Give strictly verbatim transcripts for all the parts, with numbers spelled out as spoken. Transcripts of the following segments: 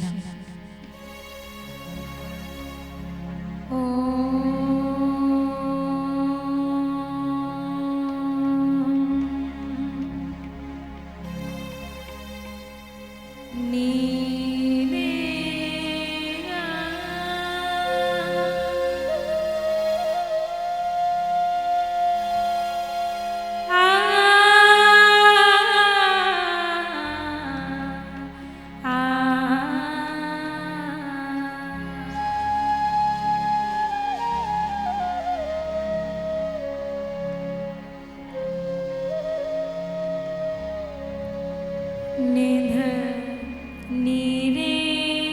ॐ नीले निध नीरे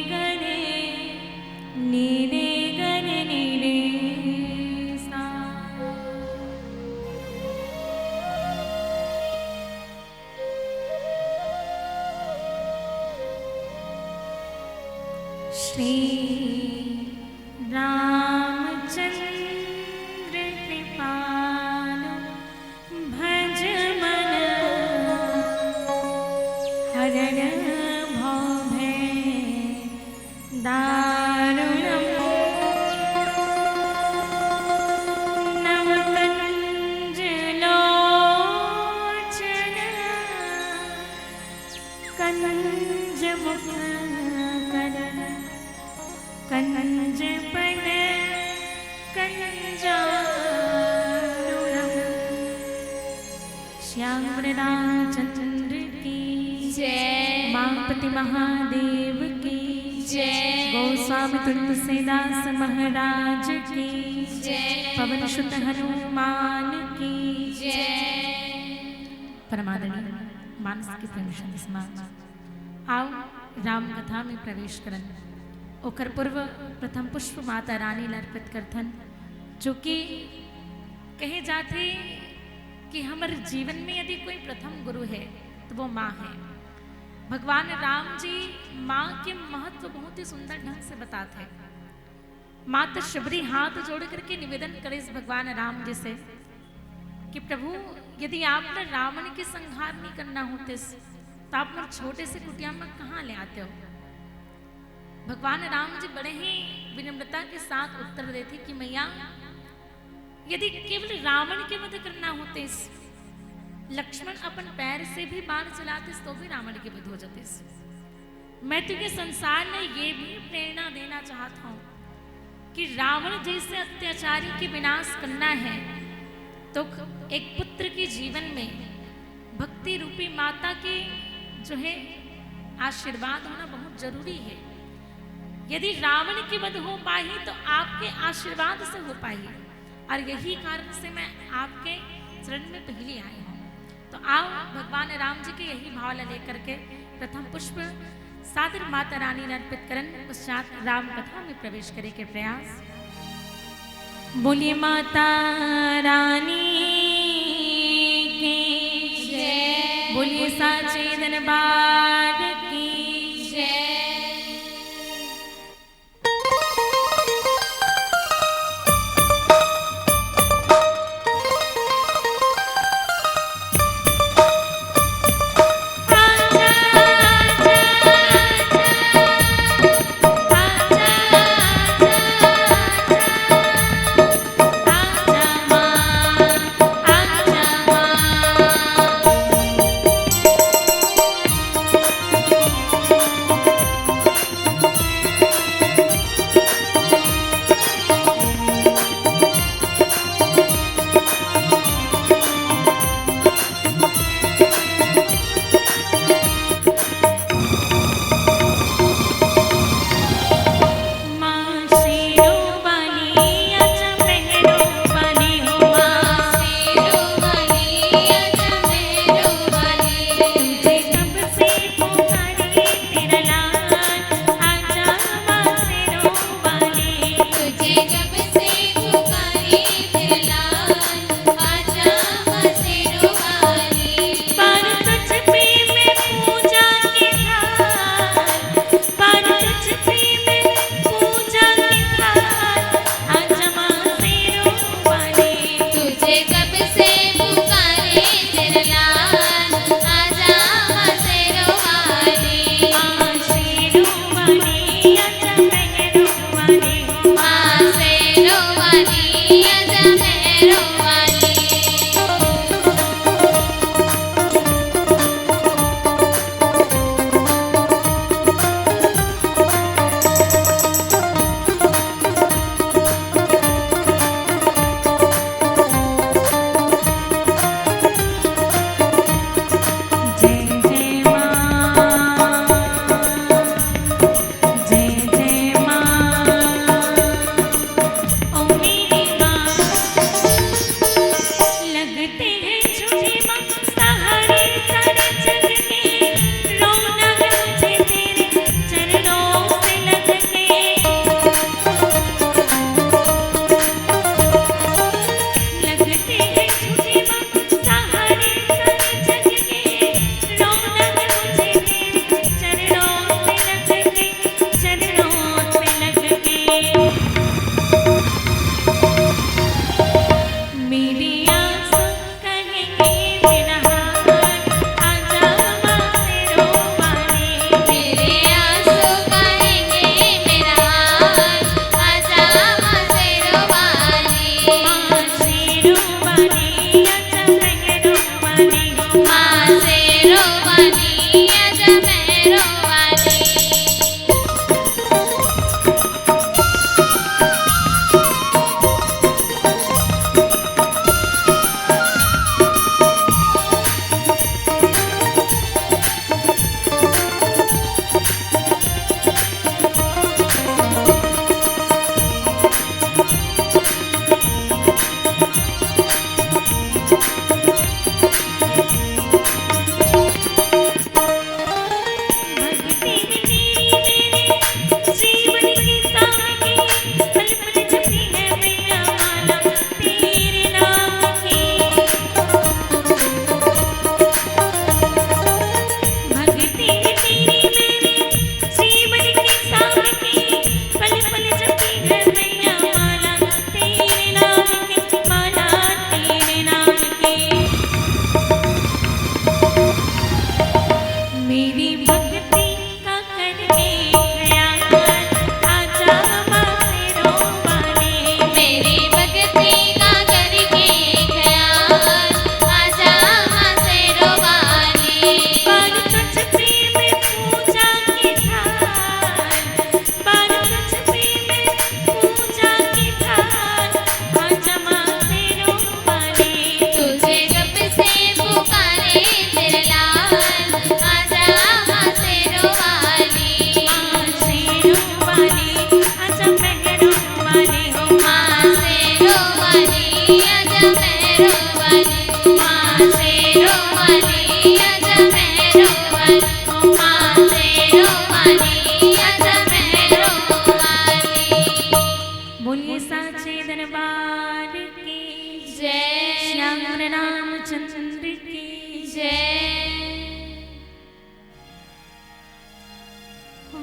गरे नीरे गरे नीरे सा। श्री रामचंद्र कृपालु भज मन हरण भव भय दारुणम। नव कंज लोचन कंज मुख कर कंज पद कंजारुणम। श्याम रामचंद्र की जय। मांगपति महादेव की जय। गोस्वामी तुलसीदास महाराज की जय। पवन सुत हनुमान की जय। परमादरणीय मानस के प्रेम संत समाज, आओ राम कथा में प्रवेश करन। ओकर पूर्व प्रथम पुष्प माता रानी ल अर्पित करथन, जो कि कहे जाथे कि हमर जीवन में यदि कोई प्रथम गुरु है तो वो माँ है। भगवान राम जी माँ के महत्व बहुत ही सुंदर ढंग से बताते हैं। माँ तो शबरी हाथ जोड़ करके निवेदन करे इस भगवान राम जी से कि प्रभु, यदि आपने रावण के संहार नहीं करना होते तो आप मोर छोटे से कुटिया में कहाँ ले आते हो? भगवान राम जी बड़े ही विनम्रता के साथ उत्तर देते कि मैया, यदि केवल रावण के वध करना होते, लक्ष्मण अपन पैर से भी बाण चलाते तो भी रावण के वध हो जाते। मैं तुझे संसार में ये भी प्रेरणा देना चाहता हूँ कि रावण जैसे अत्याचारी के विनाश करना है तो एक पुत्र के जीवन में भक्ति रूपी माता के जो है आशीर्वाद होना बहुत जरूरी है। यदि रावण के वध हो पाई तो आपके आशीर्वाद से हो पाई, और यही कारण से मैं आपके चरण में पहली आई हूँ। तो आओ भगवान राम जी के यही भाव ला लेकर के प्रथम पुष्प सादर माता रानी ने अर्पित करन, पश्चात राम कथा में प्रवेश करे के प्रयास। बोलिए माता रानी की जय। बोलिए साचे दरबार की जय।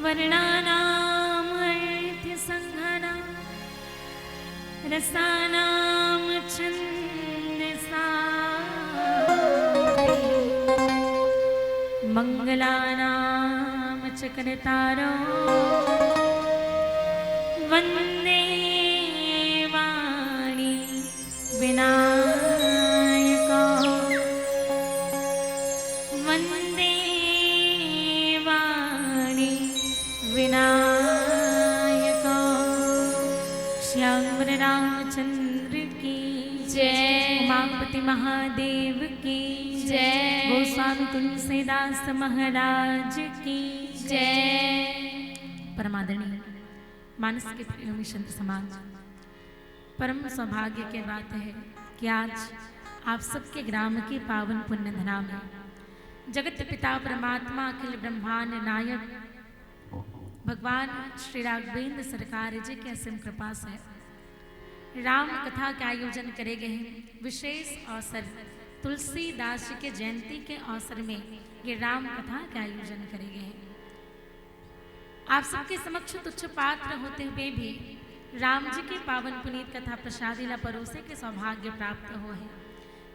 वर्णानामर्थसङ्घानां रसानां छन्दसा मङ्गलानां च कर्तारो वन्दे वाणी विनायको वन्दे वाणी विनायको श्याम रामचंद्र की जय। उमापति महादेव की जय। गोस्वामी तुलसीदास महाराज की जय। परमादरणीय मानस के प्रेमी संत समाज, परम सौभाग्य के बात है कि आज आप सबके ग्राम के पावन पुण्य धरा में जगत पिता परमात्मा अखिल ब्रह्मांड नायक भगवान श्री राघवेंद्र सरकार जी के असीम कृपा से राम कथा के आयोजन करे गए हैं। विशेष अवसर तुलसीदास जी के जयंती के अवसर में ये राम कथा के आयोजन करे गए हैं। आप सबके समक्ष तुच्छ पात्र होते हुए भी राम जी के पावन पुनीत कथा प्रसादी ला परोसे के सौभाग्य प्राप्त हो है।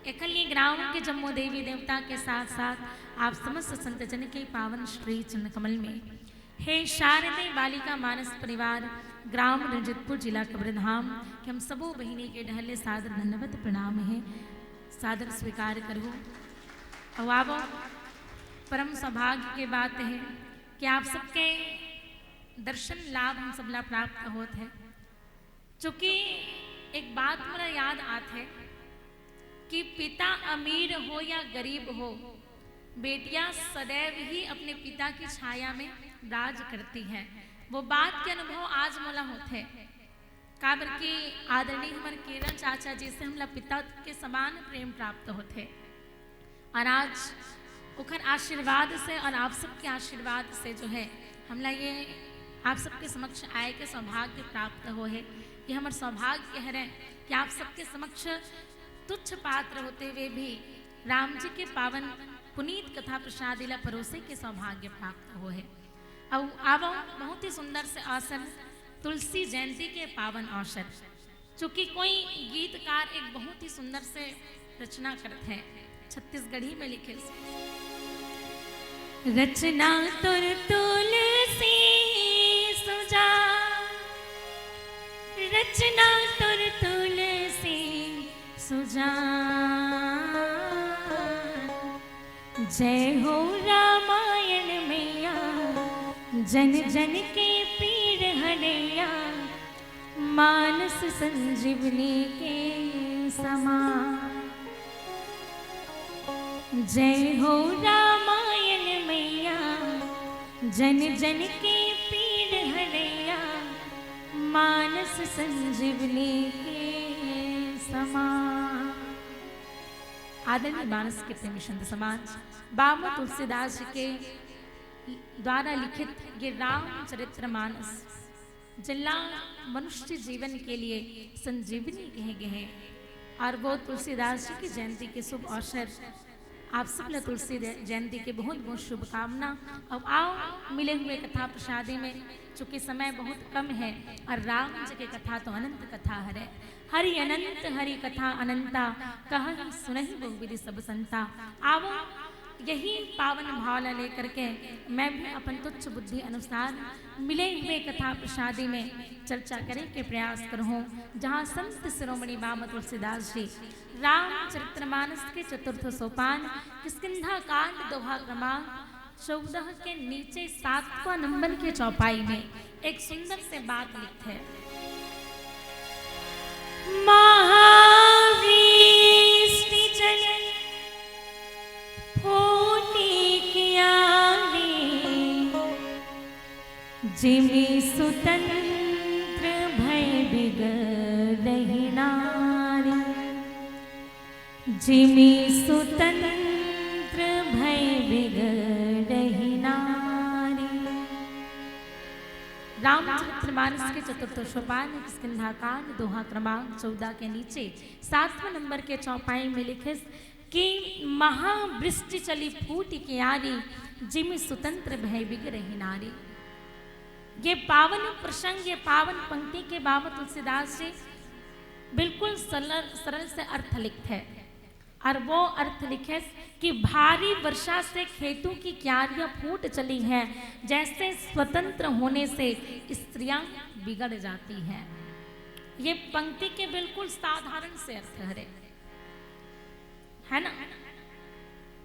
एखल ये ग्राम के जम्मो देवी देवता के साथ साथ आप समस्त संत जन के पावन श्री चरण कमल में हे शारदे बालिका मानस परिवार, ग्राम रंजतपुर, जिला कबीरधाम, के हम सबो बहिनी के डहले सादर धन्यवाद प्रणाम है, सादर स्वीकार करहु। अब आवो, परम सौभाग्य के बात है कि आप सबके दर्शन लाभ हम सबला प्राप्त होत है। चूँकि एक बात मोला याद आत है कि पिता अमीर हो या गरीब हो, बेटियां सदैव ही अपने पिता की छाया में राज करती हैं। वो बात के अनुभव आज मोला होत है, काबर कि आदरणीय हमर केरल चाचा जी से हमला पिता के समान प्रेम प्राप्त होत है। और आज ओखर आशीर्वाद से और आप सबके आशीर्वाद से जो है हमला ये आप सबके समक्ष आए के सौभाग्य प्राप्त हो है। ये हमर सौभाग्य हरे कि आप सबके समक्ष तुच्छ पात्र होते हुए भी राम जी के पावन पुनीत कथा प्रसादी ला परोसे के सौभाग्य प्राप्त हो है। अब आवो बहुत ही सुंदर से अवसर, तुलसी जयंती के पावन अवसर। चूँकि कोई गीतकार एक बहुत ही सुंदर से रचना करत है, छत्तीसगढ़ी में लिखे। रचना तोर तुलसी सुजान, रचना तोर तुलसी सुजान। जय हो रामायण मैया, जन जन के पीर हरैया, मानस संजीवनी के समान। जय हो रामायण मैया, जन जन के पीर हरैया, मानस संजीवनी के समान। आदरणीय मानस के प्रेमी संत समाज, बाबा तुलसीदास जी के द्वारा लिखित ये रामचरित्र मानस, जिला मनुष्य जीवन के लिए संजीवनी कहे गए हैं। और वो तुलसीदास जी की जयंती के शुभ अवसर, आप सब ला तुलसी जय-, जयंती के बहुत बहुत शुभकामना। अब आओ मिले हुए कथा प्रसादी में, चूँकि समय बहुत कम है और राम जी के कथा तो अनंत कथा हरे। हरि अनंत हरि कथा अनंता, कहहि सुनहि बहुविधि सब संता। आवो यही पावन भाव ला लेकर के मैं भी अपन तुच्छ बुद्धि अनुसार मिले हुए कथा प्रसादी में चर्चा करे के प्रयास करहूँ, जहाँ संत शिरोमणि बाबा तुलसीदास जी रामचरितमानस के चतुर्थ सोपान किष्किंधा कांड दोहा क्रमांक चौदह के नीचे सातवां नंबर के चौपाई में एक सुंदर से बात लिखत है। महावृष्टि जल फूटी क्यारी, जिमि सुतंत्र भय बिगड़हि नारी। जिमि सुतंत्र भय बिगड़हि नारी। रामचरितमानस के चतुर्थ सोपान किष्किंधा कांड दोहा क्रमांक चौदह के नीचे सातवां नंबर के चौपाई में लिखे कि महावृष्टि चली फूटी क्यारी, जिमि सुतंत्र भय बिगड़हि नारी। ये पावन प्रसंग, ये पावन पंक्ति के बाबा तुलसीदास जी बिल्कुल सरल, सरल से अर्थ लिखथे। और वो अर्थ लिखे कि भारी वर्षा से खेतों की क्यारियां फूट चली हैं, जैसे स्वतंत्र होने से स्त्रियां बिगड़ जाती हैं। ये पंक्ति के बिल्कुल साधारण से अर्थ हरे, है ना,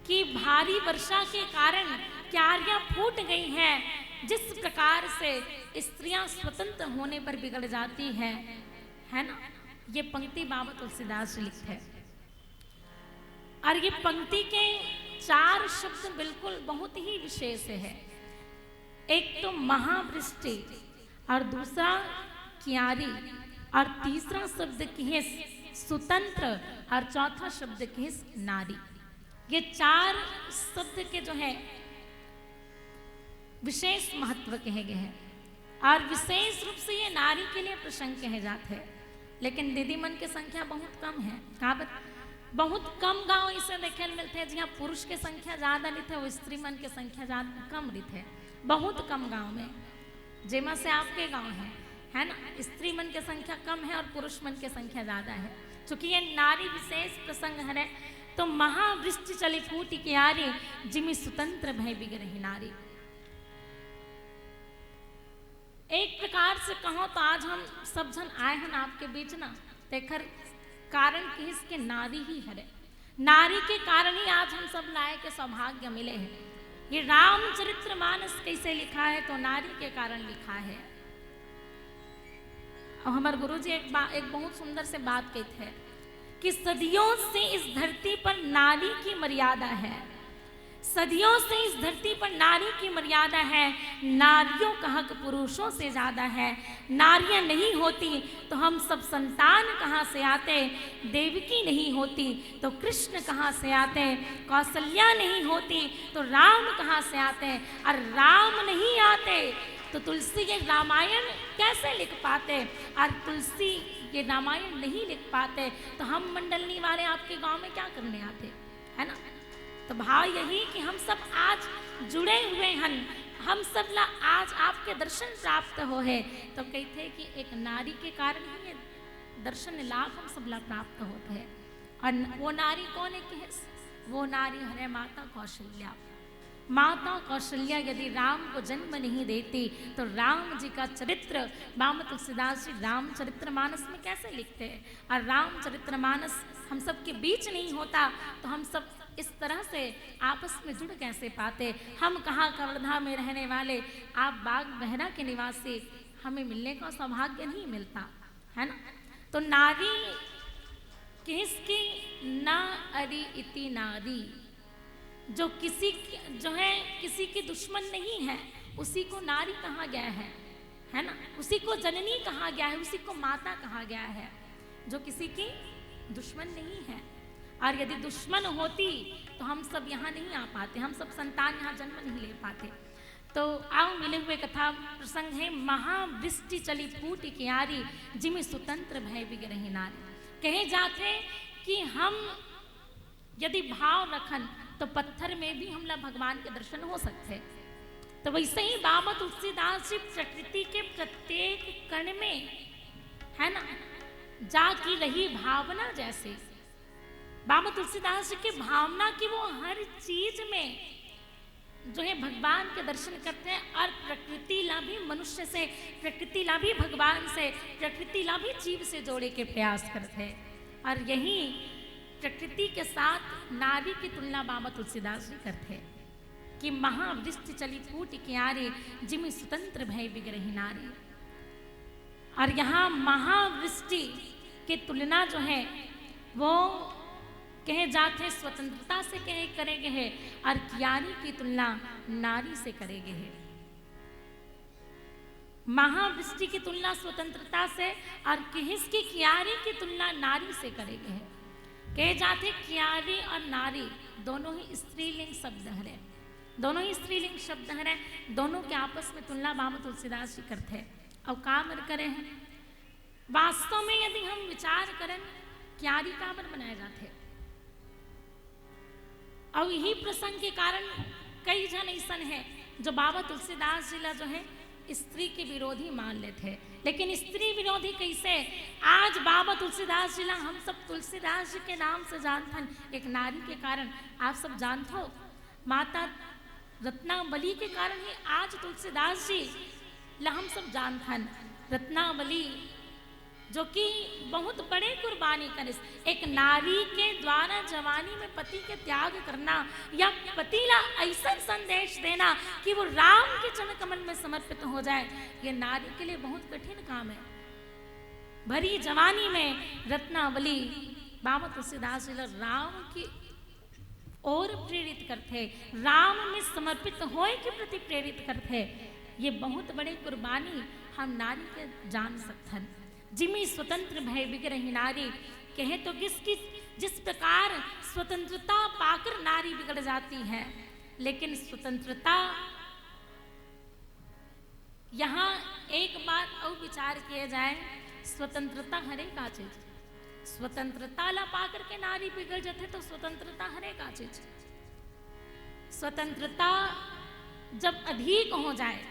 कि भारी वर्षा के कारण क्यारियां फूट गई हैं, जिस प्रकार से स्त्रियां स्वतंत्र होने पर बिगड़ जाती हैं, है ना। ये पंक्ति बाबा तुलसीदास जी लिखते हैं। और ये पंक्ति के चार शब्द बिल्कुल बहुत ही विशेष है। एक तो महावृष्टि, और दूसरा क्यारी, और तीसरा शब्द किहिस सुतंत्र, और चौथा शब्द किहिस नारी। ये चार शब्द के जो है विशेष महत्व कहे गए हैं, और विशेष रूप से ये नारी के लिए प्रसंग कहे जाते हैं। लेकिन दीदी मन के संख्या बहुत कम है। काबर? बहुत कम गांव इसे देखे ल मिलथे जिहाँ पुरुष के संख्या ज्यादा रहिथे, वो स्त्री मन के संख्या ज्यादा कम रहिथे। बहुत कम गांव में, जेमा से आपके गांव है, है ना, स्त्री मन के संख्या कम है और पुरुष मन के संख्या ज्यादा है। चूंकि ये नारी विशेष प्रसंग हरे, तो महावृष्टि चली फूट क्यारी, जिमि सुतंत्र भय बिगरही नारी। एक प्रकार से कहो तो आज हम सब झन आए हन आपके बीच ना, तेखर कारण किहिस के नारी ही हरे। नारी के कारण ही आज हम सब लाए के सौभाग्य मिले हैं। ये रामचरित्र मानस कैसे लिखा है, तो नारी के कारण लिखा है। और हमारे गुरुजी एक बा-, एक बहुत सुंदर से बात कहते हैं कि सदियों से इस धरती पर नारी की मर्यादा है, सदियों से इस धरती पर नारी की मर्यादा है, नारियों का हक पुरुषों से ज्यादा है। नारियां नहीं होती तो हम सब संतान कहाँ से आते? देवकी नहीं होती तो कृष्ण कहाँ से आते? कौशल्या नहीं होती तो राम कहाँ से आते? और राम नहीं आते तो तुलसी ये रामायण कैसे लिख पाते? और तुलसी ये रामायण नहीं लिख पाते तो हम मंडलनी वाले आपके गांव में क्या करने आते, है ना? तो भाव यही कि हम सब आज जुड़े हुए हन, हम सब ला आज आपके दर्शन प्राप्त हो है। तो कहते हैं कि एक नारी के कारण ही ये दर्शन लाभ हम सब ला प्राप्त होते हैं। और न-, वो नारी कौन है किहिस? वो नारी हरे माता कौशल्या। माता कौशल्या यदि राम को जन्म नहीं देती तो राम जी का चरित्र बाबा तुलसीदास जी रामचरित्र मानस में कैसे लिखते हैं? और रामचरित्र मानस हम सबके बीच नहीं होता तो हम सब इस तरह से आपस में जुड़ कैसे पाते? हम कहाँ कवर्धा में रहने वाले, आप बाग बहरा के निवासी, हमें मिलने का सौभाग्य नहीं मिलता, है ना? तो नारी किहिस की, न अरी इति नारी, जो किसी की, जो है किसी की दुश्मन नहीं है, उसी को नारी कहा गया है, है ना? उसी को जननी कहा गया है, उसी को माता कहा गया है, जो किसी की दुश्मन नहीं है। और यदि दुश्मन होती तो हम सब यहाँ नहीं आ पाते, हम सब संतान यहाँ जन्म नहीं ले पाते। तो आओ मिले हुए कथा प्रसंग है, महावृष्टि चली फूट क्यारी, जिमि सुतंत्र भय बिगरही नारी। कहे जाथे कि हम यदि भाव रखन तो पत्थर में भी हमला भगवान के दर्शन हो सकते हैं। तो वैसे ही बाबा तुलसीदास जी प्रकृति के प्रत्येक कण में, है ना, जाकी रही भावना जैसे। बाबा तुलसीदास जी की भावना की वो हर चीज में जो है भगवान के दर्शन करते हैं और प्रकृति ला भी, मनुष्य से, प्रकृति ला भी भगवान से, प्रकृति ला भी जीव से जोड़े के प्रयास करते हैं। और यही प्रकृति के साथ नारी की तुलना बाबा तुलसीदास जी करते हैं कि महावृष्टि चली फूट क्यारी, जिमि सुतंत्र भय बिगरही नारी। और यहाँ महावृष्टि की तुलना जो है वो कहे जाते स्वतंत्रता से कहे करे गए है और क्यारी की तुलना नारी से करे गए है। महावृष्टि की तुलना स्वतंत्रता से और किहिस की क्यारी की तुलना नारी से करे गए है। कहे जाते क्यारी और नारी दोनों ही स्त्रीलिंग शब्द हरे, दोनों ही स्त्रीलिंग शब्द हरे, दोनों के आपस में तुलना बाबा तुलसीदास जी करते हैं। और का मन करे हैं, वास्तव में यदि हम विचार करें, क्यारी काबर बनाए जाथे? और यही प्रसंग के कारण कई झन ऐसन है जो बाबा तुलसीदास जी ला जो है स्त्री के विरोधी मान लेथे। लेकिन स्त्री विरोधी कैसे? आज बाबा तुलसीदास जी ला हम सब तुलसीदास जी के नाम से जानथन, एक नारी के कारण। आप सब जानथो, माता रत्नावली के कारण ही आज तुलसीदास जी ला हम सब जानथन। रत्नावली जो कि बहुत बड़े कुर्बानी करिस। एक नारी के द्वारा जवानी में पति के त्याग करना या पति ला ऐसा संदेश देना कि वो राम के चरण कमल में समर्पित हो जाए, ये नारी के लिए बहुत कठिन काम है। भरी जवानी में रत्नावली बाबा तुलसीदास जी ला राम की ओर प्रेरित करथे, राम में समर्पित होए के प्रति प्रेरित करथे। ये बहुत बड़े कुर्बानी हम नारी के जान सकथन। जिमि स्वतंत्र भय बिगड़हि नारी, कहे तो किसकी, जिस प्रकार स्वतंत्रता पाकर नारी बिगड़ जाती है, लेकिन स्वतंत्रता, यहाँ एक बात अउ विचार किया जाए, स्वतंत्रता हरे का चीज? स्वतंत्रता ला पा करके नारी बिगड़ जाथे तो स्वतंत्रता हरे का चीज? स्वतंत्रता जब अधिक हो जाए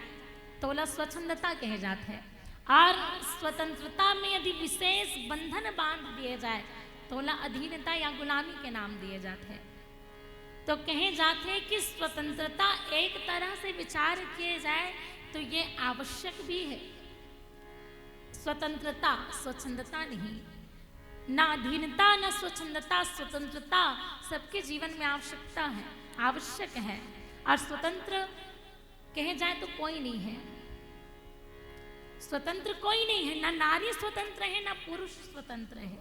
तो ओला स्वच्छंदता कहे जाथे, और स्वतंत्रता में यदि विशेष बंधन बांध दिए जाए तो ओला अधीनता या गुलामी के नाम दिए जाथे। तो कहे जाथे कि स्वतंत्रता एक तरह से विचार किए जाए तो ये आवश्यक भी है। स्वतंत्रता, स्वच्छंदता नहीं, ना अधीनता, ना स्वच्छंदता। स्वतंत्रता सबके जीवन में आवश्यकता है, आवश्यक है। और स्वतंत्र कहे जाए तो कोई नहीं है, स्वतंत्र कोई नहीं है, ना नारी स्वतंत्र है, ना पुरुष स्वतंत्र है।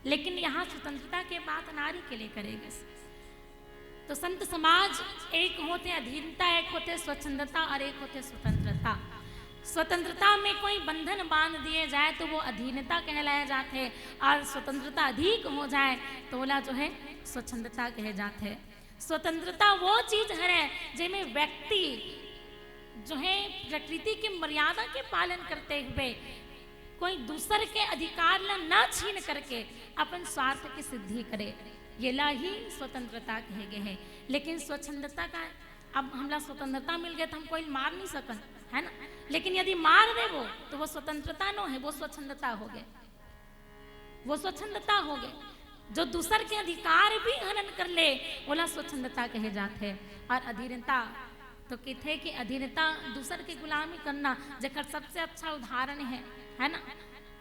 लेकिन यहाँ स्वतंत्रता के बात नारी के लिए करेगा। तो संत समाज एक होथे अधीनता, एक होथे स्वच्छंदता और एक होथे स्वतंत्रता। स्वतंत्रता में कोई बंधन बांध दिए जाए तो वो अधीनता कहलाया जाथे, और स्वतंत्रता अधिक हो जाए तो ओला जो है स्वच्छंदता कहे जाथे। स्वतंत्रता वो चीज हरे जेमे व्यक्ति जो है प्रकृति के मर्यादा के पालन करते हुए कोई दूसर के अधिकार ला ना छीन करके अपन स्वार्थ की सिद्धि करे, येला ही स्वतंत्रता कहे गए है। लेकिन स्वच्छंदता का, अब हमला स्वतंत्रता मिल गए तो हम कोई मार नहीं सकन, है ना? लेकिन यदि मार देबो तो वो स्वतंत्रता नो है, वो स्वच्छंदता हो गए, वो स्वच्छंदता हो गए। जो दूसर के अधिकार भी हनन कर ले, ओला स्वच्छंदता कहे जाथे। और अधीनता तो किथे कि अधीनता दूसर के गुलामी करना, जेकर सबसे अच्छा उदाहरण है, है ना,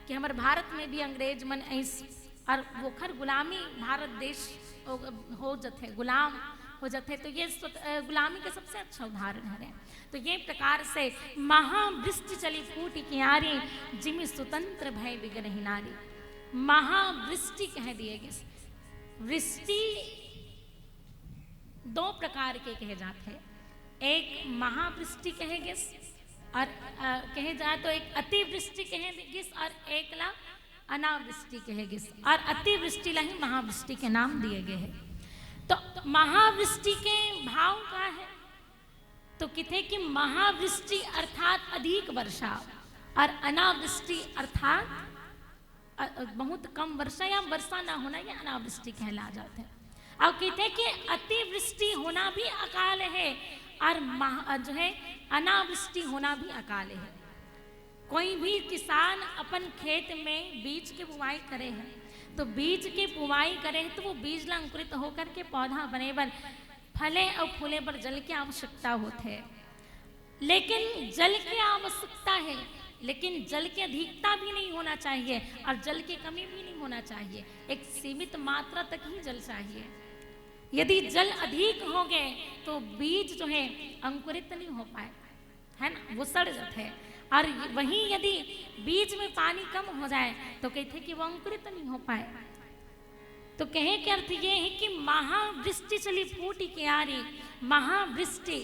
कि हमर भारत में भी अंग्रेज मन ऐस और वोखर गुलामी भारत देश हो, हो जथे, गुलाम हो जथे। तो ये स्वत-, अ, गुलामी के सबसे अच्छा उदाहरण हरे। तो ये प्रकार से महावृष्टि चली फूटि कियारी, जिमि स्वतंत्र भय बिगड़हि नारी। महावृष्टि कह दिए गिस। वृष्टि दो प्रकार के कहे जात है, एक महावृष्टि कहे गिस और, अ, कहे जाए तो एक अतिवृष्टि कहे गिस और एक ला अनावृष्टि कहे गिस और अतिवृष्टि ला ही महावृष्टि के नाम दिए गए है। तो महावृष्टि के भाव का है? तो किथे कि महावृष्टि अर्थात अधिक वर्षा और अनावृष्टि अर्थात अ, अ, बहुत कम वर्षा या वर्षा ना होना, ये अनावृष्टि कहला जाथे। और किथे कि अतिवृष्टि होना भी अकाल है और महा-, जो है अनावृष्टि होना भी अकाल है। कोई भी किसान अपन खेत में बीज के बुआई करे है, तो बीज के बुआई करे है तो वो बीज ला अंकुरित होकर के पौधा बने बर, फले और फूले बर जल की आवश्यकता होथे। लेकिन जल की आवश्यकता है, लेकिन जल की अधिकता भी नहीं होना चाहिए और जल की कमी भी नहीं होना चाहिए। एक सीमित मात्रा तक ही जल चाहिए। यदि जल अधिक हो गए तो बीज जो है अंकुरित नहीं हो पाए, है ना, वो सड़ जाते हैं। और वहीं यदि बीज में पानी कम हो जाए तो कहते कि वो अंकुरित नहीं हो पाए। तो कहे के अर्थ ये है कि महावृष्टि चली फूटि कियारी, महावृष्टि,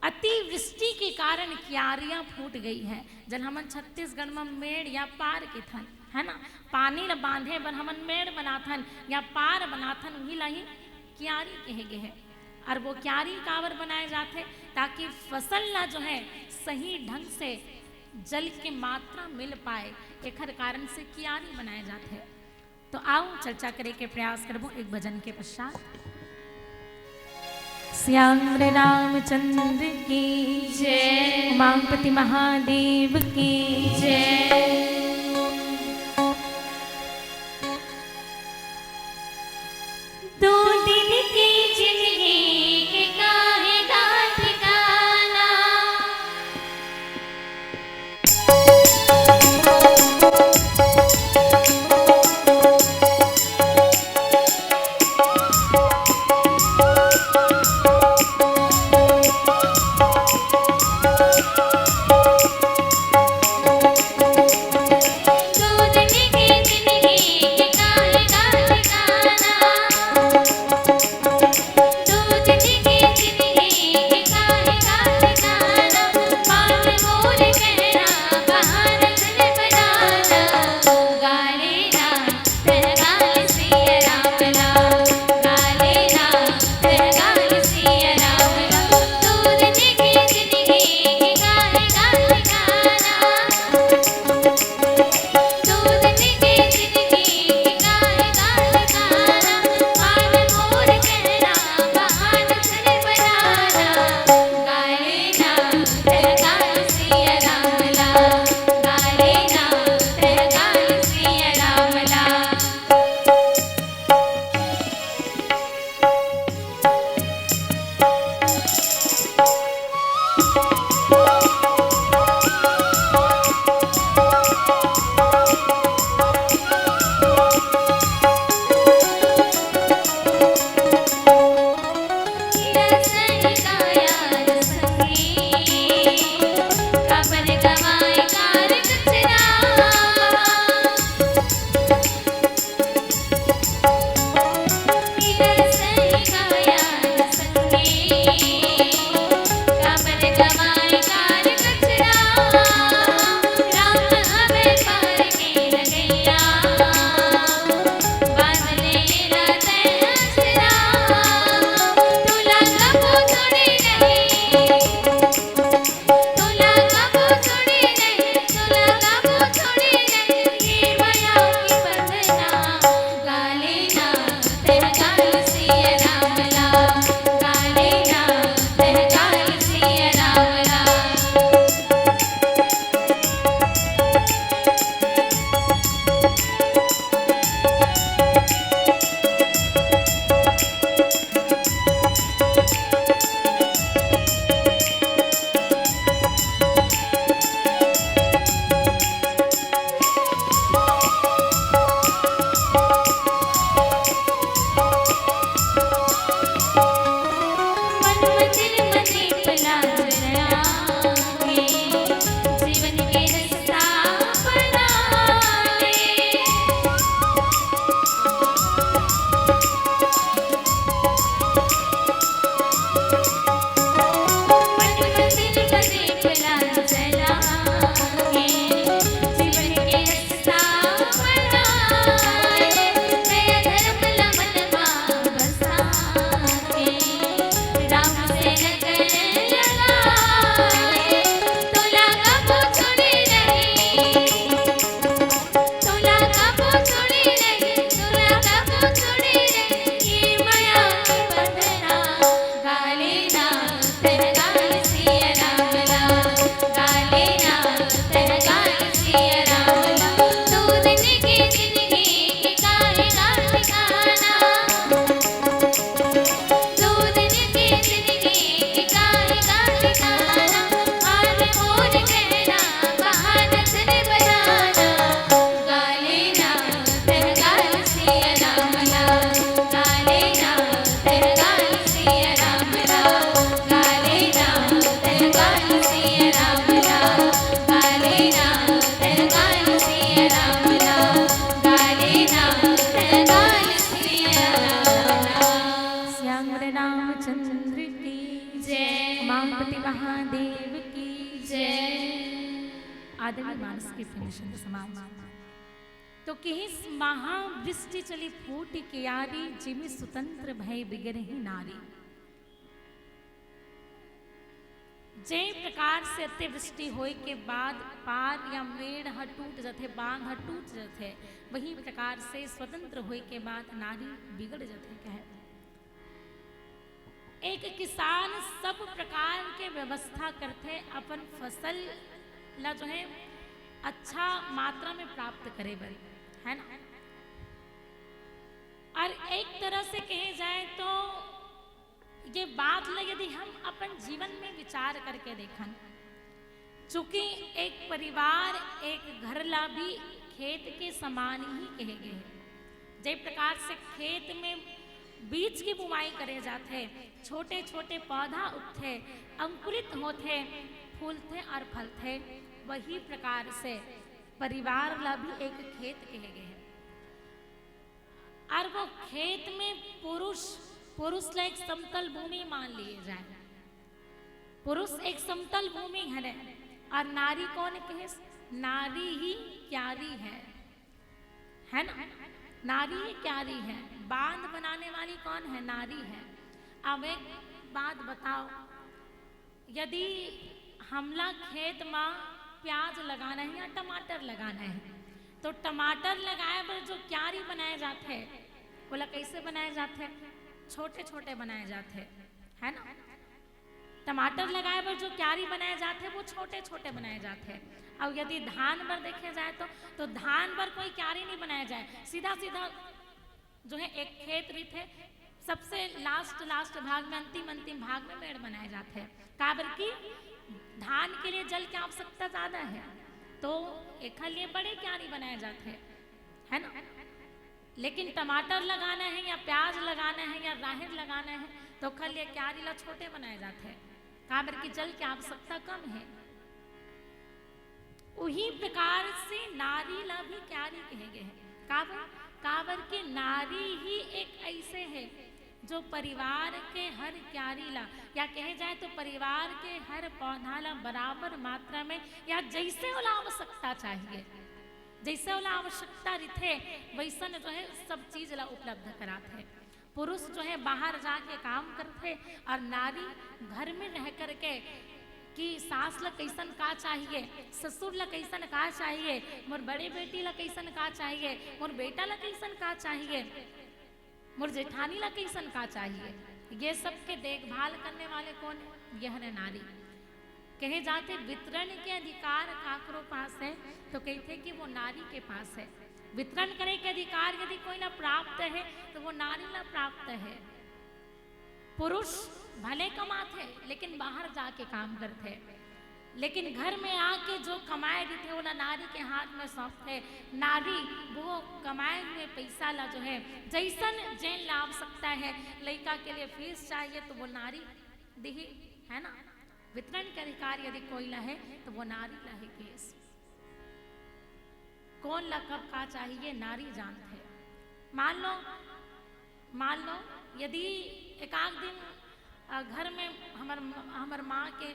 अतिवृष्टि के कारण कियारियां फूट गई है। जल हमन छत्तीसगढ़ में मेड़ या पार के थन, है ना, पानी ल बांधे बर हमन मेड़ बनाथन या पार बनाथन, उही ला ही कियारी कहे गए है। और वो कियारी काबर बनाए जाथे? ताकि फसल ला जो है सही ढंग से जल के मात्रा मिल पाए, एखर कारण से कियारी बनाए जाथे। तो आओ चर्चा करे के प्रयास करबो एक भजन के पश्चात। श्याम रामचंद्र की जय। उमापति महादेव की जय। दो दिन की जिंदगी के काहे का ठिकाना। श्याम रामचंद्र की जय। उमापति महादेव की जय। आदरणीय मानस के प्रेमी संत समाज, तो किहिस महावृष्टि चली फूट कियारी, जिमि सुतंत्र भय बिगरही नारी। जे प्रकार से अतिवृष्टि होय के बाद पार या मेड़ ह टूट जथे, बांध ह टूट जथे, वही प्रकार से स्वतंत्र होय के बाद नारी बिगड़ जथे कहे। एक किसान सब प्रकार के व्यवस्था करथे अपन फसल ला जो है अच्छा मात्रा में प्राप्त करे बर, है ना। और एक तरह से कहे जाए तो ये बात ला यदि हम अपन जीवन में विचार करके देखन, चूंकि एक परिवार, एक घर ला भी खेत के समान ही कहे गए हे। जे प्रकार से खेत में बीज की बुआई करे जाथे, छोटे छोटे पौधा उगथे, अंकुरित होथे, फूलथे और फलथे, वही प्रकार से परिवार ला भी एक खेत कहे गए हे। और वो खेत में पुरुष, पुरुष ला एक समतल भूमि मान लिए जाए। पुरुष एक समतल भूमि हरे और नारी कौन कहे? नारी ही क्यारी है, है ना? नारी ही क्यारी है। बांध बनाने वाली कौन है? नारी है। अब एक बात बताओ, यदि हमला खेत मा प्याज लगाना है या टमाटर लगाना है, तो टमाटर लगाए बर जो क्यारी बनाए जाथे, ओला कैसे बनाए जाथे? छोटे छोटे बनाए जाथे, है ना। टमाटर लगाए बर जो क्यारी बनाए जाथे, वो छोटे छोटे बनाए जाथे। और यदि धान बर देखे जाए तो, तो धान बर कोई क्यारी नहीं बनाए जाए, सीधा सीधा जो है एक खेत रहिथे, सबसे लास्ट लास्ट भाग में, अंतिम अंतिम भाग में मेड़ बनाए जाथे। काबर कि धान के लिए जल की आवश्यकता ज्यादा है, तो एखर लिए बड़े क्यारी बनाए जाथे, है ना। लेकिन टमाटर लगाना है या प्याज लगाना है या राहेर लगाना है, तो ओखर लिए क्यारी ला छोटे बनाए जाथे, काबर कि जल की आवश्यकता कम है। उही प्रकार से नारी ला भी क्यारी कहे गए हे। काबर? काबर कि नारी ही एक ऐसे है जो परिवार के हर क्यारी ला, या कहे जाए तो परिवार के हर पौधा ला बराबर मात्रा में या जैसे ओला आवश्यकता चाहिए, जैसे ओला आवश्यकता रहिथे, वैसन जो है सब चीज ला उपलब्ध कराथे। पुरुष जो है बाहर जाके काम करथे और नारी घर में रह करके कि सास ला कैसन का चाहिए, ससुर ला कैसन का चाहिए, मोर बड़े बेटी ला कैसन का चाहिए, मोर बेटा ला कैसन का चाहिए, मोर जेठानी ला कैसन का चाहिए, ये सब के देखभाल करने वाले कौन है? यह है नारी। कहे जाथे वितरण के अधिकार काकरो पास है, तो कहथे कि वो नारी के पास है। वितरण करे के अधिकार यदि कोई ला प्राप्त है, तो वो नारी ला प्राप्त है। पुरुष भले कमाथे, लेकिन बाहर जाके काम करथे, लेकिन घर में आके जो कमाए रहिथे, ओला नारी के हाथ में सौंपथे। नारी वो कमाए हुए पैसा ला जो है, जैसन जेन ला आवश्यकता है, लइका के लिए फीस चाहिए, तो वो नारी दिही, है ना। वितरण के अधिकार यदि कोई ला है, तो वो नारी ला है केस। कौन ला कब का चाहिए, नारी जानथे। मान लो, मान लो, यदि एक आध दिन, अ, घर में हमर, हमर माँ के,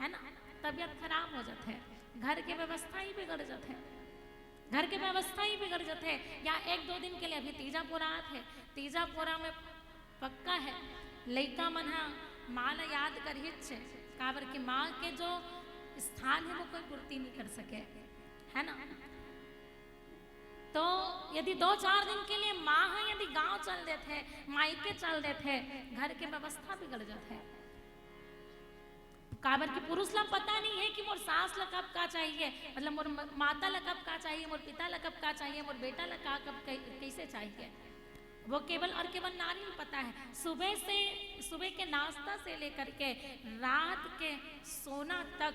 है ना, तबीयत खराब हो जाथे, घर के व्यवस्था ही बिगड़ जाथे, घर के व्यवस्था ही बिगड़ जाथे, या एक दो दिन के लिए, अभी तीजा पोरा आथे, तीजा पोरा में पक्का है, लइका मन ह माँ ला याद करहिच हे, काबर कि माँ के जो स्थान है, वो कोई पूर्ति नहीं कर सके, है ना। तो यदि दो चार दिन के लिए माँ ह यदि गांव चल देथे, मायके चल देथे, घर के व्यवस्था बिगड़ जाथे। काबर कि पुरुष ला पता नहीं है कि मोर सास ला कब का चाहिए, मतलब मोर म-, माता ला कब का चाहिए, मोर पिता ला कब का चाहिए, मोर बेटा ला का कब कै-, कैसे चाहिए, वो केवल और केवल नारी ला पता है। सुबह से, सुबह के नाश्ता से लेकर के रात के सोना तक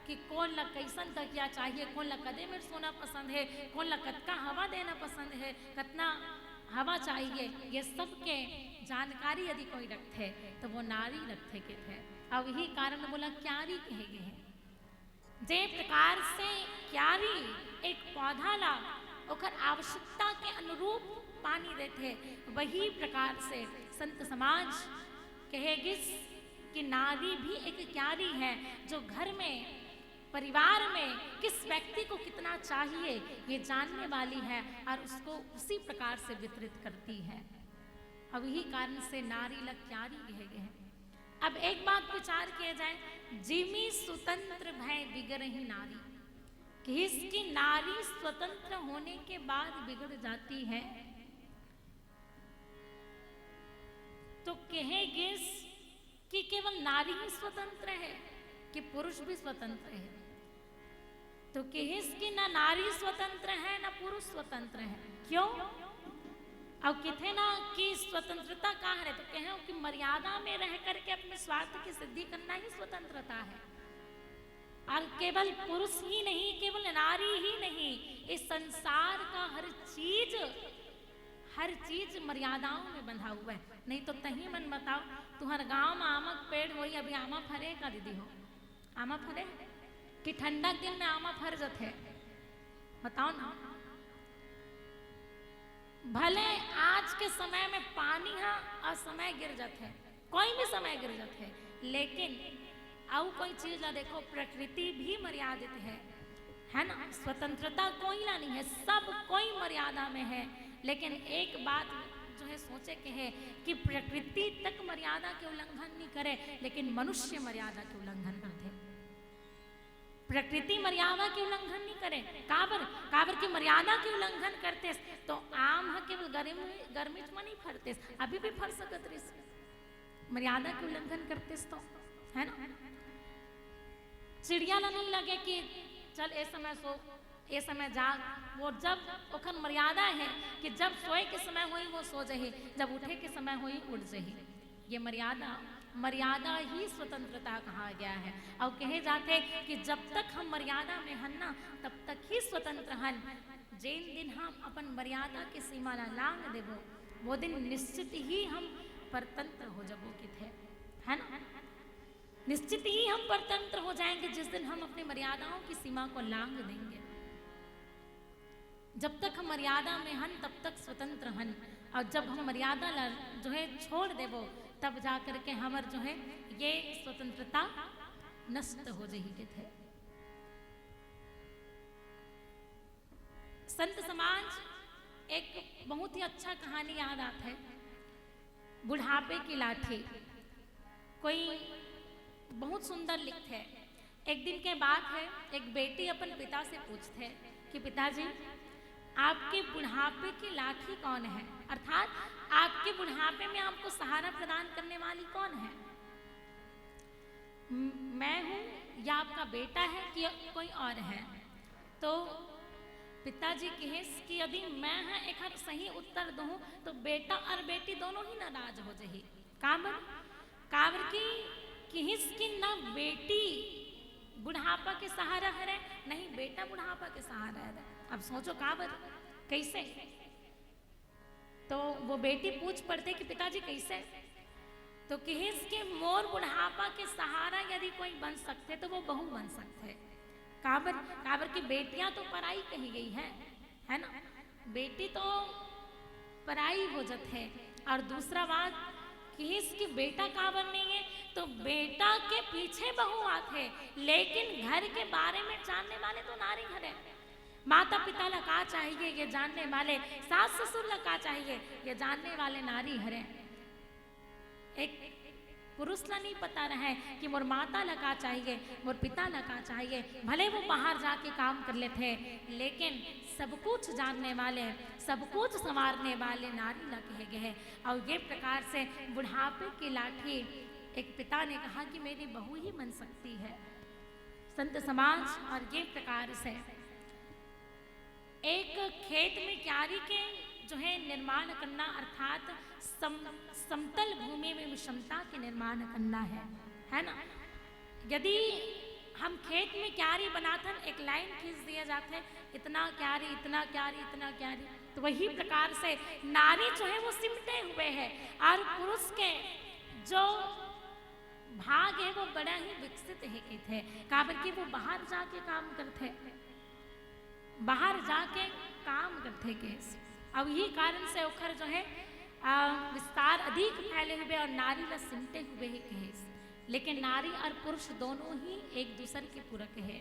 कि कोन ला कैसन तकिया चाहिए, कोन ला कदे मेर सोना पसंद है, कोन ला कतका हवा देना पसंद है, कतना हवा चाहिए, ये सब के जानकारी यदि कोई रखथे, तो वो नारी रखथे कथे। अउ यही कारण मोला क्यारी कहे गे हे। जे प्रकार से क्यारी एक पौधा ला ओकर आवश्यकता के अनुरूप पानी देथे, वही प्रकार से संत समाज कहे गिस कि नारी भी एक क्यारी है, जो घर में, परिवार में किस व्यक्ति को कितना चाहिए, ये जानने वाली है और उसको उसी प्रकार से वितरित करती है। अब यही कारण से नारी ला क्यारी कहे गे हे। अब एक बात विचार किया जाए, जिमि सुतंत्र भय बिगरही नारी, कि इसकी नारी स्वतंत्र होने के बाद बिगड़ जाती है। तो कहे गिस कि केवल नारी ही स्वतंत्र है कि पुरुष भी स्वतंत्र है? तो किहिस कि ना नारी स्वतंत्र है, ना पुरुष स्वतंत्र है। क्यों? अब किथे ना कि स्वतंत्रता का है, तो कहे कि मर्यादा में रह करके अपने स्वार्थ की सिद्धि करना ही स्वतंत्रता है। और केवल पुरुष ही नहीं, केवल नारी ही नहीं, इस संसार का हर चीज, हर चीज मर्यादाओं में बंधा हुआ है। नहीं तो तही मन बताओ, तुहर गांव में आमा के पेड़ होई, अभी आमा फरे का दीदी हो? आमा फरे कि ठंडा के दिन में आमा फर जथे? बताओ ना। भले आज के समय में पानी हा असमय गिर जथे, कोई भी समय गिर जथे, लेकिन अउ कोई चीज ला देखो, प्रकृति भी मर्यादित है, है ना? स्वतंत्रता कोई ला नहीं है, सब कोई मर्यादा में है। लेकिन एक बात जो है सोचे के है कि प्रकृति तक मर्यादा के उल्लंघन नहीं करे, लेकिन मनुष्य मर्यादा के उल्लंघन करथे। प्रकृति मर्यादा के उल्लंघन नहीं करे। काबर? काबर की मर्यादा के उल्लंघन करते तो आम ह केवल गर्मी, गर्मी में नहीं फरते, अभी भी फर सकत रहिस। मर्यादा के उल्लंघन करते तो, है ना? चिड़िया ला नहीं लगे कि चल ए समय सो, ए समय जाग। वो जब ओखर मर्यादा है कि जब सोए के समय होई वो सो जही, जब उठे के समय होई उठ जही। ये मर्यादा, मर्यादा ही स्वतंत्रता कहा गया है। और कहे जाते कि जब तक हम मर्यादा में हन ना, तब तक ही स्वतंत्र हन। जेन दिन हम अपन मर्यादा के सीमा ला लांग देबो, वो दिन निश्चित ही हम परतंत्र हो जबो किथे, है ना? निश्चित ही हम परतंत्र हो जाएंगे जिस दिन हम अपनी मर्यादाओं की सीमा को लांग देंगे। जब तक हम मर्यादा में हन, तब तक स्वतंत्र हन, और जब हम मर्यादा ला जो है छोड़ देबो, तब जा करके हमर जो है ये स्वतंत्रता नष्ट हो जही किथे। संत समाज, एक बहुत ही अच्छा कहानी याद आथे, बुढ़ापे की लाठी। कोई बहुत सुंदर लिखथे। एक दिन के बात है, एक बेटी अपन पिता से पूछथे कि पिताजी, आपके बुढ़ापे की लाठी कौन है, अर्थात आपके बुढ़ापे में आपको सहारा प्रदान करने वाली कौन है? "म-, मैं हूँ या आपका बेटा है कि कोई और है?" तो पिताजी कहिस कि यदि मैं ह एखर सही उत्तर दूँ तो बेटा और बेटी दोनों ही नाराज हो जही। काबर? काबर कि किहिस कि ना बेटी बुढ़ापा के सहारा हरे, नहीं बेटा बुढ़ापा के सहारा हरे। अब सोचो काबर, कैसे? तो वो बेटी पूछ पड़थे कि पिताजी कैसे? तो किहिस कि मोर बुढ़ापा के सहारा यदि कोई बन सकथे तो वो बहू बन सकथे। काबर? काबर कि बेटियां तो पराई कही गई है, है ना? बेटी तो पराई हो जथे। और दूसरा बात किहिस कि बेटा काबर नहीं है, तो बेटा के पीछे बहू आथे, लेकिन घर के बारे में जानने वाले तो नारी हरे। माता पिता ला का चाहिए ये जानने वाले, सास ससुर ला का चाहिए ये जानने वाले नारी हरे। एक पुरुष ला नहीं पता रहे कि मोर माता ला का चाहिए, मोर पिता ला का चाहिए। भले वो बाहर जाके काम कर लेथे, लेकिन सब कुछ जानने वाले, सब कुछ संवारने वाले नारी ला कहे गए हैं। और ये प्रकार से बुढ़ापे की लाठी, एक पिता ने कहा कि मेरी बहू ही बन सकती है। संत समाज, और ये प्रकार से एक खेत में क्यारी के जो है निर्माण करना, अर्थात सम-, समतल भूमि में विषमता के निर्माण करना है, है ना? यदि हम खेत में क्यारी बनाथन, एक लाइन खींच दिया जाथे, इतना क्यारी, इतना क्यारी, इतना क्यारी, तो वही प्रकार से नारी जो है वो सिमटे हुए है और पुरुष के जो भाग है वो बड़ा ही विकसित है किथे, काबर कि वो बाहर जाके काम करथे, बाहर जाके काम करथे केस। अब यही कारण से ओखर जो है आ, विस्तार अधिक फैले हुए और नारी ला सिमटे हुए है केस। लेकिन नारी और पुरुष दोनों ही एक दूसर के पूरक है।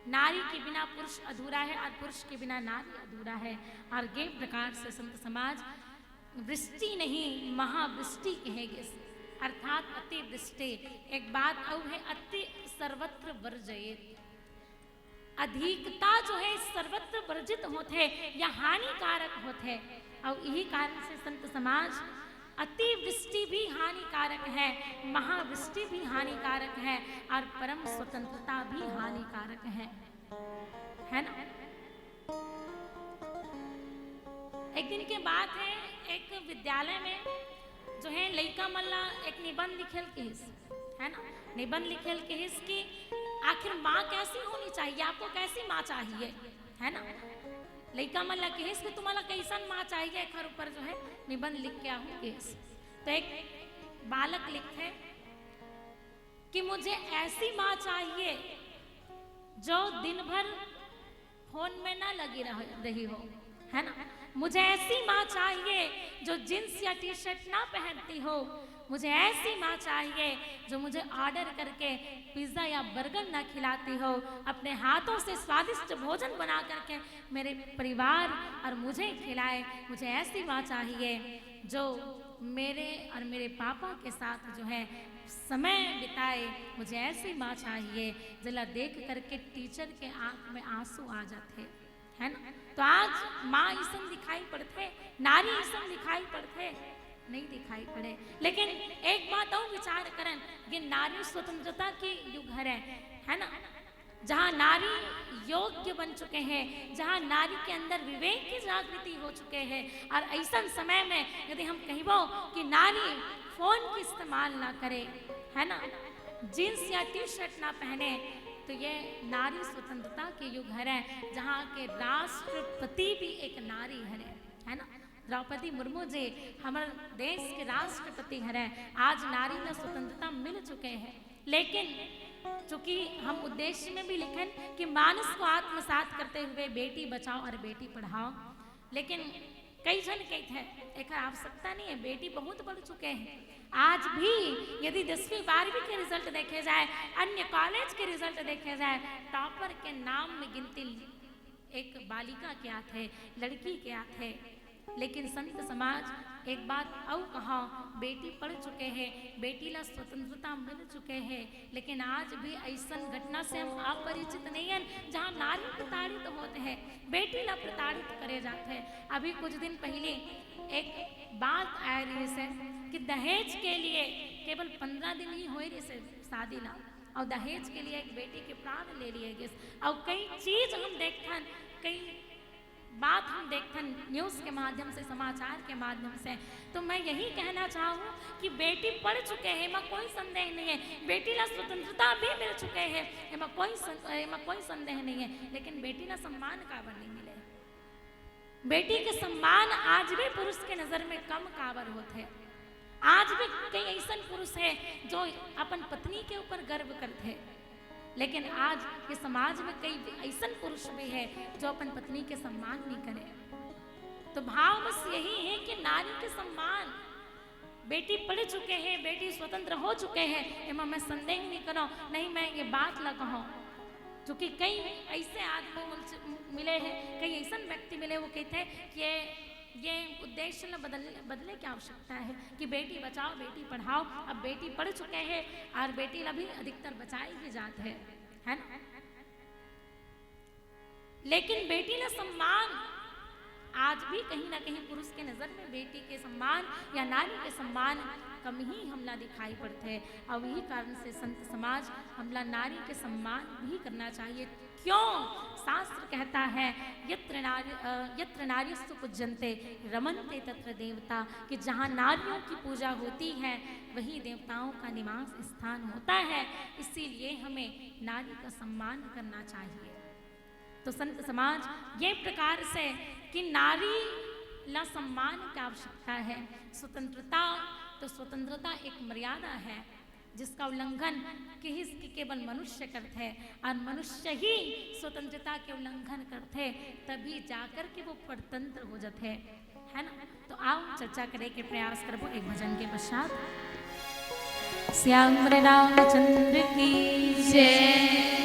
नारी के बिना पुरुष अधूरा है और पुरुष के बिना नारी अधूरा है। और ये प्रकार से संत समाज वृष्टि नहीं, महावृष्टि कहे गिस, अर्थात अति वृष्टि। एक बात अउ है, अति सर्वत्र वर्जयेत। अधिकता जो है सर्वत्र वर्जित होथे या हानिकारक होथे। और यही कारण से संत समाज अतिवृष्टि भी हानिकारक है, महावृष्टि भी हानिकारक है और परम स्वतंत्रता भी हानिकारक है, है ना? एक दिन के बात है, एक विद्यालय में जो है लइका मन ला एक निबंध लिखेल किहिस, है ना? निबंध लिखेल किहिस कि आखिर माँ कैसी होनी चाहिए, आपको कैसी माँ चाहिए, है ना? लइका मन ला किहिस कि तुम्हारा कैसन माँ चाहिए, एखर ऊपर जो है निबंध लिख के आहू किहिस। तो एक बालक लिखथे कि मुझे ऐसी माँ चाहिए जो दिन भर फोन में ना लगी रह, रही हो, है ना? मुझे ऐसी माँ चाहिए जो जींस या टी शर्ट ना पहनती हो। मुझे ऐसी माँ चाहिए जो मुझे ऑर्डर करके पिज़्ज़ा या बर्गर ना खिलाती हो, अपने हाथों से स्वादिष्ट भोजन बना करके मेरे परिवार और मुझे खिलाए। मुझे ऐसी माँ चाहिए जो मेरे और मेरे पापा के साथ जो है समय बिताए। मुझे ऐसी माँ चाहिए जेला देख करके टीचर के आंख में आंसू आ जाथे, है ना? तो आज माँ अइसन दिखाई पड़थे, नारी अइसन दिखाई पड़थे, नहीं दिखाई पड़े। लेकिन एक बात अउ विचार करन कि नारी स्वतंत्रता के युग हरे, है ना? जहाँ नारी योग्य बन चुके हैं, जहाँ नारी के अंदर विवेक की जागृति हो चुके हैं, और अइसन समय में यदि हम कहिबो कि नारी फोन के इस्तेमाल ना करे, है ना, जींस या टी शर्ट ना पहने, तो ये नारी स्वतंत्रता के युग हरे, जहाँ के राष्ट्रपति भी एक नारी हरे, है ना? द्रौपदी मुर्मू जी हमर देश के राष्ट्रपति हरे। आज नारी ला स्वतंत्रता मिल चुके हैं, लेकिन चूंकि हम उद्देश्य में भी लिखन कि मानस को आत्मसात करते हुए बेटी बचाओ और बेटी पढ़ाओ, लेकिन कई झन कहिथे एकर आवश्यकता नहीं है, बेटी बहुत पढ़ चुके हैं। आज भी यदि दसवीं बारहवीं के रिजल्ट देखे जाए, अन्य कॉलेज के रिजल्ट देखे जाए, टॉपर के नाम में गिनती एक बालिका के आथे, लड़की के आथे। लेकिन संत समाज एक बात अउ कहा, बेटी पढ़ चुके हैं, बेटी ला स्वतंत्रता मिल चुके हैं, लेकिन आज भी अइसन घटना से हम अपरिचित नहीं हन, जहाँ नारी प्रताड़ित होत हे, बेटी ला प्रताड़ित करे जात हे। अभी कुछ दिन पहले एक बात आए रहिस हे कि दहेज के लिए केवल पंद्रह दिन ही होए रहिस हे शादी ला, और दहेज के लिए एक बेटी के प्राण ले लिए गिस, और कई चीज हम देखथन, कई बात हम देखथन न्यूज़ के माध्यम से, समाचार के माध्यम से। तो मैं यही कहना चाहूँ कि बेटी पढ़ चुके हैं, एमा कोई संदेह नहीं है, बेटी ला स्वतंत्रता भी मिल चुके हैं, एमा कोई सं-, एमा कोई संदेह नहीं है, लेकिन बेटी ला सम्मान काबर नहीं मिले? बेटी के सम्मान आज भी पुरुष के नजर में कम काबर होत हे? आज भी कई अइसन पुरुष हे जो अपन पत्नी के ऊपर गर्व करथे, लेकिन आज ये समाज में कई अइसन पुरुष भी हे जो अपन पत्नी के सम्मान नहीं करे। तो भाव बस यही है कि नारी के सम्मान, बेटी पढ़ चुके हैं, बेटी स्वतंत्र हो चुके हैं, एमा मैं संदेह नहीं करो, नहीं मैं ये बात ला कहूँ, क्योंकि कई ऐसे आदमी मिल-, मिले हैं, कई अइसन व्यक्ति मिले, वो कहते हैं कि ये, ये उद्देश्य ला बदल, बदले की आवश्यकता है कि बेटी बचाओ, बेटी पढ़ाओ। अब बेटी पढ़ चुके हैं और बेटी ला भी अधिकतर बचाए ही जात है, है ना? लेकिन बेटी ला सम्मान आज भी कहीं ना कहीं पुरुष के नजर में बेटी के सम्मान या नारी के सम्मान कम ही हमला दिखाई पड़थे। और यही कारण से संत समाज हमला नारी के सम्मान भी करना चाहिए। क्यों? शास्त्र कहता है, यत्र नारी, अ, यत्र नार्यस्तु पूज्यन्ते रमन्ते तत्र देवता, कि जहाँ नारियों की पूजा होती है वही देवताओं का निवास स्थान होता है। इसीलिए हमें नारी का सम्मान करना चाहिए। तो संत समाज ये प्रकार से कि नारी ला सम्मान की आवश्यकता है। स्वतंत्रता, तो स्वतंत्रता एक मर्यादा है जिसका उल्लंघन किहिस कि केवल मनुष्य करथे, और मनुष्य ही स्वतंत्रता के उल्लंघन करथे, तभी जाकर के वो परतंत्र हो जाथे, है ना? तो आओ चर्चा करे के प्रयास करबो एक भजन के पश्चात। श्याम रामचंद्र की जय।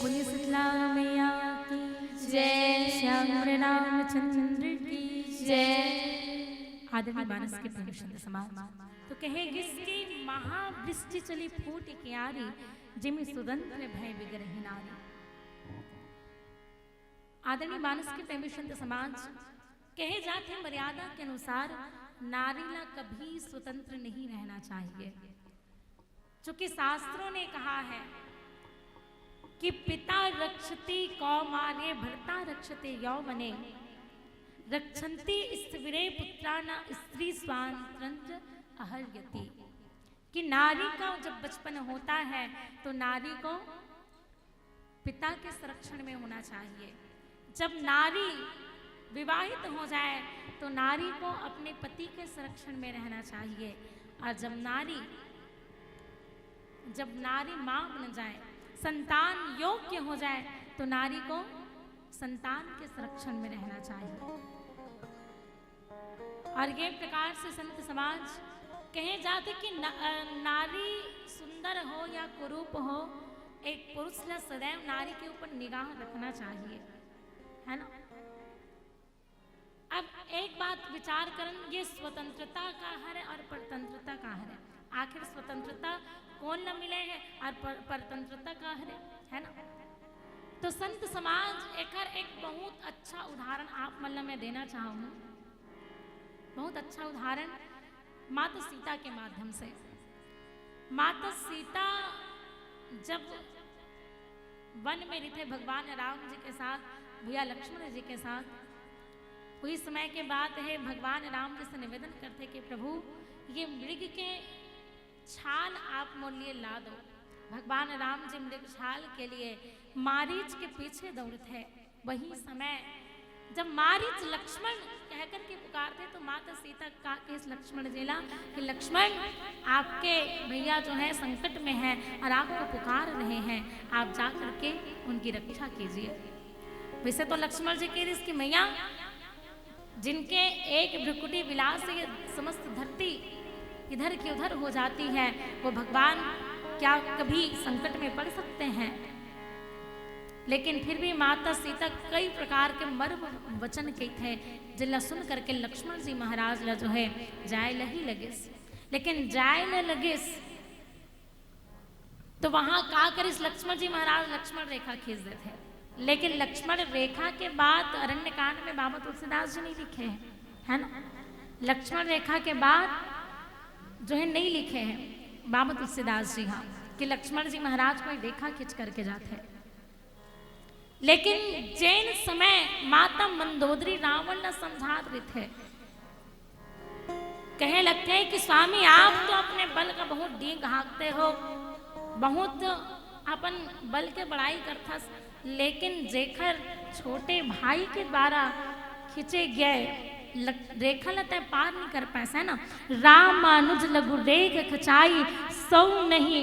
बोलिए शीतला मैया की जय। श्याम रामचंद्र की जय। आदरणीय मानस के प्रेमी संत समाज, तो कहे गिस कि महावृष्टि चली फूट क्यारी, जिमि सुतंत्र भए बिगरहि नारी। आदरणीय मानस के प्रेमी संत समाज, कहे जाथे मर्यादा के अनुसार नारी ला कभी स्वतंत्र नहीं रहना चाहिए, क्योंकि शास्त्रों ने कहा है कि पिता रक्षति कौमारे भर्ता रक्षते यौवने, रक्षन्ति स्थिविरे पुत्रा न स्त्री स्वातंत्र अहर्यति। कि नारी का जब बचपन होता है तो नारी को पिता के संरक्षण में होना चाहिए। जब नारी विवाहित हो जाए तो नारी को अपने पति के संरक्षण में रहना चाहिए, और जब नारी जब नारी माँ बन जाए, संतान योग्य हो जाए, तो नारी को संतान के संरक्षण में रहना चाहिए। और ये प्रकार से संत समाज कहे जाते कि न-, अ, नारी सुंदर हो या कुरूप हो, एक पुरुष ला सदैव नारी के ऊपर निगाह रखना चाहिए, है ना? अब एक बात विचार करन, ये स्वतंत्रता का हरे और परतंत्रता का हरे। आखिर स्वतंत्रता कोन ला मिले है और पर-, परतंत्रता का हरे, है ना? तो संत समाज एकर एक बहुत अच्छा उदाहरण आप मन ला मैं देना चाहूँ, बहुत अच्छा उदाहरण माता सीता के माध्यम से। माता सीता जब वन में रहिथे भगवान राम जी के साथ, भैया लक्ष्मण जी के साथ, वही समय के बात है, भगवान राम जी से निवेदन करथे कि प्रभु, ये मृग के छाल आप मोर लिए ला दो। भगवान राम जी मृग छाल के लिए मारीच के पीछे दौड़थे। वही समय जब मारीच लक्ष्मण कहकर के पुकारथे तो माता सीता का कहिस लक्ष्मण जी ला कि लक्ष्मण, आपके भैया जो है संकट में है और आपको पुकार रहे हैं, आप जा करके उनकी रक्षा कीजिए। वैसे तो लक्ष्मण जी कहिस कि मैया, जिनके एक भ्रुकुटी विलास से ये समस्त धरती इधर की उधर हो जाती है, वो भगवान क्या कभी संकट में पड़ सकते हैं? लेकिन फिर भी माता सीता कई प्रकार के मर्म वचन कहिथे, जेला सुन करके लक्ष्मण जी महाराज ला जो है जाय ल ही लगिस। लेकिन जाय ल लगिस तो वहां का करिस लक्ष्मण जी महाराज? लक्ष्मण रेखा खींच देथे। लेकिन लक्ष्मण रेखा के बात अरण्य कांड में बाबा तुलसीदास जी नहीं लिखे हैं, है ना? लक्ष्मण रेखा के बात जो है नहीं लिखे हैं बाबा तुलसीदास जी, हाँ, कि लक्ष्मण जी महाराज कोई रेखा खींच करके जाथे। लेकिन जेन समय माता मंदोदरी रावण ला समझात रहिथे, कहे लगथे कि स्वामी, आप तो अपने बल का बहुत डींग हाँकते हो, बहुत अपन बल के बड़ाई करथस, लेकिन जेखर छोटे भाई के द्वारा खींचे गए लक-, रेखा ल तय पार नहीं कर पाए, है ना? रामानुज लघु रेख खचाई, सौ नहीं,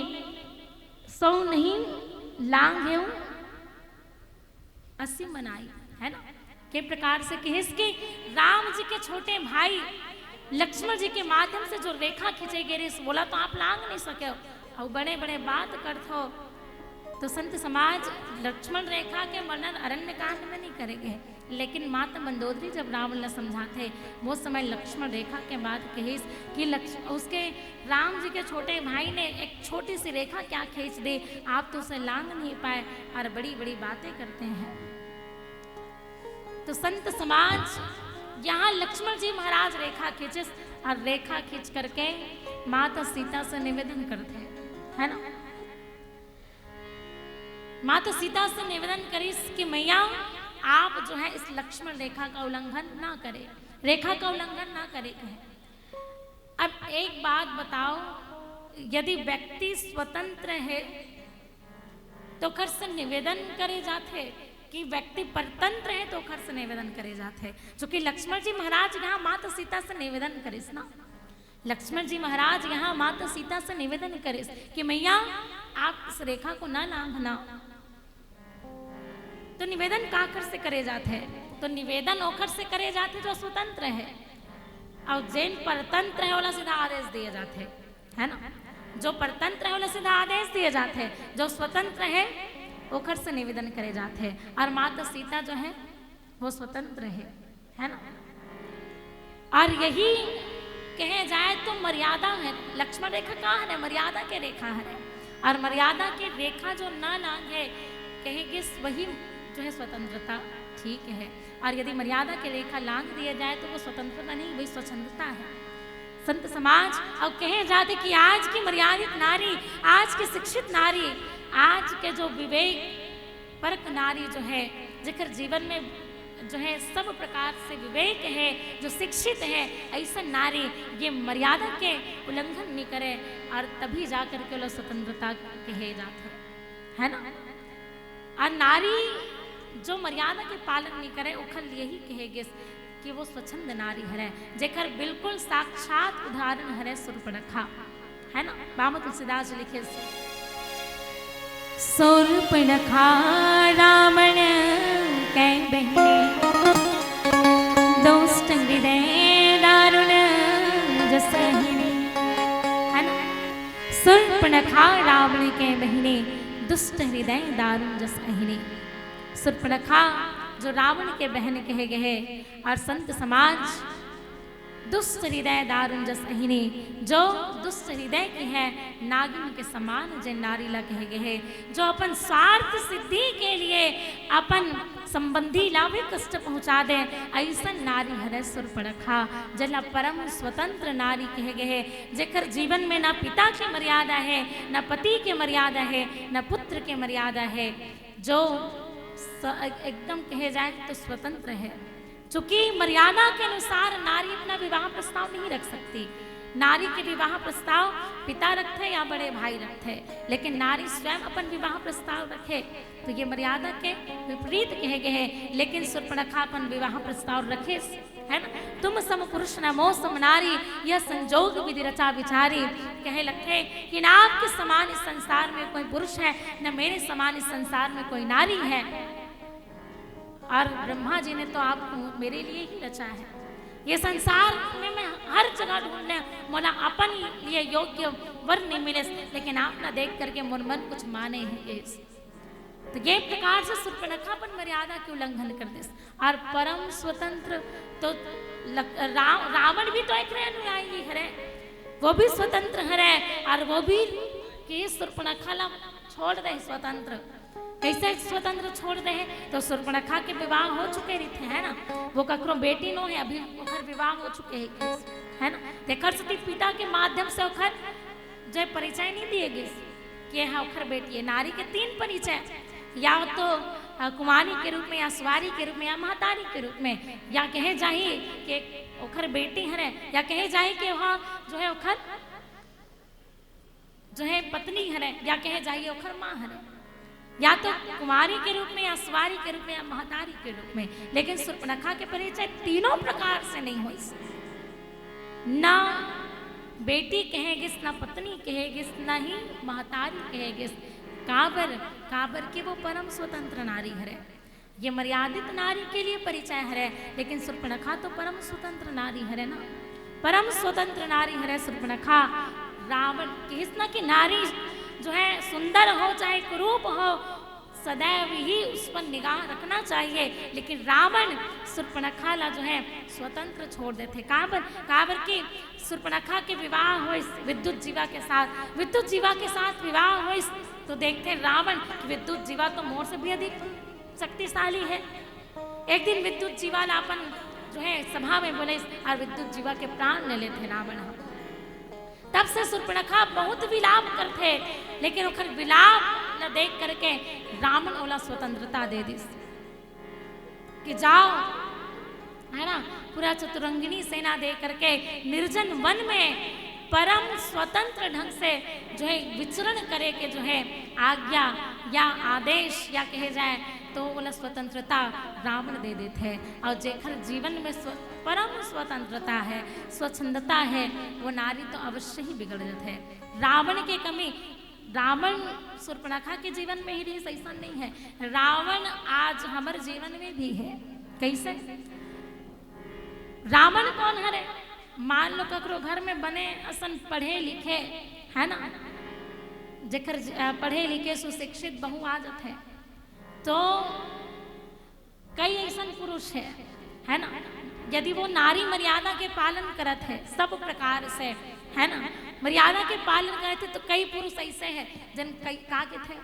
सौ नहीं लांघेउ असी मनाई, है ना? के प्रकार से कहिस कि राम जी के छोटे भाई लक्ष्मण जी के माध्यम से जो रेखा खींचे गे रहिस, वोला तो आप लांघ नहीं सके हो, अउ बड़े बड़े बात करथो। तो संत समाज लक्ष्मण रेखा के वर्णन अरण्य कांड में नहीं करे गे, लेकिन माता मंदोदरी जब रावण ला समझाथे, वो समय लक्ष्मण रेखा के बात कहिस कि लक्ष्म-, उसके राम जी के छोटे भाई ने एक छोटी सी रेखा क्या खींच दी, आप तो उसे लांघ नहीं पाए और बड़ी बड़ी बातें करते हैं। तो संत समाज यहाँ लक्ष्मण जी महाराज रेखा खींचिस और रेखा खींच करके माता सीता से निवेदन करथे, है ना? माता सीता से निवेदन करिस कि मैया, आप जो है इस लक्ष्मण रेखा का उल्लंघन ना करे, रेखा का उल्लंघन ना करे कहे। अब एक बात बताओ, यदि व्यक्ति स्वतंत्र है तो ओखर से निवेदन करे जाथे कि व्यक्ति परतंत्र है तो ओखर से निवेदन करे जाथे? क्योंकि लक्ष्मण जी महाराज यहाँ माता सीता से निवेदन करिस ना, लक्ष्मण जी महाराज यहाँ माता सीता से निवेदन करिस कि मैया, आप इस रेखा को न लांघना। तो निवेदन काकर से करे जाथे? तो निवेदन ओखर से करे जाथे जो स्वतंत्र है, और जेन परतंत्र है ओला सीधा आदेश दिए जाथे, है ना? जो परतंत्र है ओला सीधा आदेश दिए जाथे, जो स्वतंत्र है ओखर से निवेदन करे जाथे। और माता सीता जो है वो स्वतंत्र है, है ना? और यही कहे जाए तो मर्यादा है। लक्ष्मण रेखा का है? मर्यादा के रेखा है। और मर्यादा के रेखा जो ना लांघे, कहे गिस, वही जो है स्वतंत्रता ठीक है। और यदि मर्यादा के रेखा लांघ दिया जाए तो वो स्वतंत्रता नहीं, वही स्वच्छंदता है। संत समाज अब कहे जाथे कि आज की मर्यादित नारी, आज की शिक्षित नारी, आज के जो विवेक परक नारी जो है, जेकर जीवन में जो है सब प्रकार से विवेक है, जो शिक्षित है, ऐसा नारी ये मर्यादा के उल्लंघन नहीं करे और तभी जा करके ओला स्वतंत्रता कहे जाथे, है ना? और नारी जो मर्यादा के पालन नहीं करे, ओखर लिए ही कहे गिस कि वो स्वच्छंद नारी हरे, जेकर बिल्कुल साक्षात उदाहरण हरे सूर्पणखा, है ना? बाबा तुलसीदास जी लिखे, सूर्पणखा रावण के बहिनी, दुष्ट हृदय दारुण जस अहिनी, है ना? सूर्पणखा रावण के बहिनी, दुष्ट हृदय दारुण जस अहिनी। सूर्पणखा जो रावण के बहन कहे गए, और संत समाज दुष्ट हृदय दारुण जस अहिनी, जो दुष्ट हृदय की है, नागिन के समान जे नारी ला कहे गए, जो अपन स्वार्थ सिद्धि के लिए अपन संबंधी ला भी कष्ट पहुंचा दे, ऐसन नारी हरे सूर्पणखा, जेला परम स्वतंत्र नारी कहे गए, जेकर जीवन में ना पिता के मर्यादा है, ना पति के मर्यादा है, ना पुत्र के मर्यादा है, जो स-, एकदम कहे जाए तो स्वतंत्र है। चूंकि मर्यादा के अनुसार नारी अपना विवाह प्रस्ताव नहीं रख सकती। नारी के विवाह प्रस्ताव पिता रखथे या बड़े भाई रखथे, लेकिन नारी स्वयं अपन विवाह प्रस्ताव रखे तो ये मर्यादा के विपरीत कहे गए हैं। लेकिन सूर्पणखा अपन विवाह प्रस्ताव रखे, है ना? तुम सम पुरुष न मो सम नारी, यह संजोग विधि रचा विचारी। कहे लगथे कि ना आपके समान इस संसार में कोई पुरुष है, न मेरे समान इस संसार में कोई नारी है। और ब्रह्मा जी ने तो आपको मेरे लिए ही रचा है, ये संसार में मैं हर जगह ढूंढ ले, मोला अपन लिए योग्य वर नहीं मिले, लेकिन आप ना देख करके मोर मन कुछ माने ही। तो ये प्रकार से सुर्पणखा अपन मर्यादा के उल्लंघन कर देस। और परम स्वतंत्र तो लग, रा, रावण भी तो एक अनुयायी हरे, वो भी स्वतंत्र हरे। और वो भी कि सुर्पणखा ला छोड़ दे स्वतंत्र। कैसे स्वतंत्र छोड़ दे? तो सुर्पणखा के विवाह हो चुके रहिथे, है ना? वो ककरो बेटी नो है, अभी ओखर विवाह हो चुके है, है ना? तेकर सेती पिता के माध्यम से ओखर जो परिचय नहीं दिए गिस कि हाँ ओखर बेटी है। नारी के तीन परिचय, या तो अ, कुमारी के रूप में, या सुवारी के रूप में, या महतारी के रूप में, या कहे जाही कि ओखर बेटी हरे, या कहे जाही कि वहाँ जो है ओखर जो है पत्नी हरे, या कहे जाही ओखर माँ हरे, या तो कुमारी के रूप में, या सुवारी के रूप में, या महतारी के रूप में। लेकिन सुर्पणखा के परिचय तीनों प्रकार से नहीं होइस। ना बेटी कहे गिस, ना पत्नी कहे गिस, ना ही महतारी कहे गिस। काबर? काबर कि वो परम स्वतंत्र नारी हरे। ये मर्यादित नारी के लिए परिचय हरे, लेकिन सुर्पणखा तो परम स्वतंत्र नारी हरे ना, परम स्वतंत्र नारी हरे सुर्पणखा। रावण किहिस ना कि नारी जो है सुंदर हो चाहे कुरूप हो, सदैव ही उस पर निगाह रखना चाहिए। लेकिन रावण सुर्पणखा ला जो है स्वतंत्र छोड़ देथे। काबर? काबर कि सुर्पणखा के विवाह होइस विद्युत जीवा के साथ, विद्युत जीवा के साथ विवाह होइस तो देखथे रावण कि विद्युत जीवा तो मोर से भी अधिक शक्तिशाली है। एक दिन विद्युत जीवा ला अपन जो है सभा में बोले और विद्युत जीवा के प्राण ले लेथे रावण ह। तब से सुर्पणखा बहुत विलाप करथे, लेकिन ओखर विलाप ला देख करके रावण ओला स्वतंत्रता दे दिस कि जाओ, है ना, पूरा चतुरंगिनी सेना दे करके निर्जन वन में परम स्वतंत्र ढंग से जो है विचरण करे के जो है आज्ञा या आदेश या कहे जाए तो ओला स्वतंत्रता रावण दे देथे। और जेखर जीवन में स्व-, परम स्वतंत्रता है, स्वच्छंदता है, वो नारी तो अवश्य ही बिगड़ जाथे। रावण के कमी, रावण सुर्पणखा के जीवन में ही रहिस, ऐसा नहीं है। रावण आज हमर जीवन में भी है। कैसे? रावण कौन हरे? मान लो ककरो घर में बने असन पढ़े लिखे, है ना, जेकर ज-, अ, पढ़े लिखे सुशिक्षित बहू आ जाथे, तो कई ऐसन पुरुष है, है ना, यदि वो नारी मर्यादा के पालन करत है सब प्रकार से, है ना, मर्यादा के पालन करत है, तो कई पुरुष ऐसे है जन कई का कहते हैं,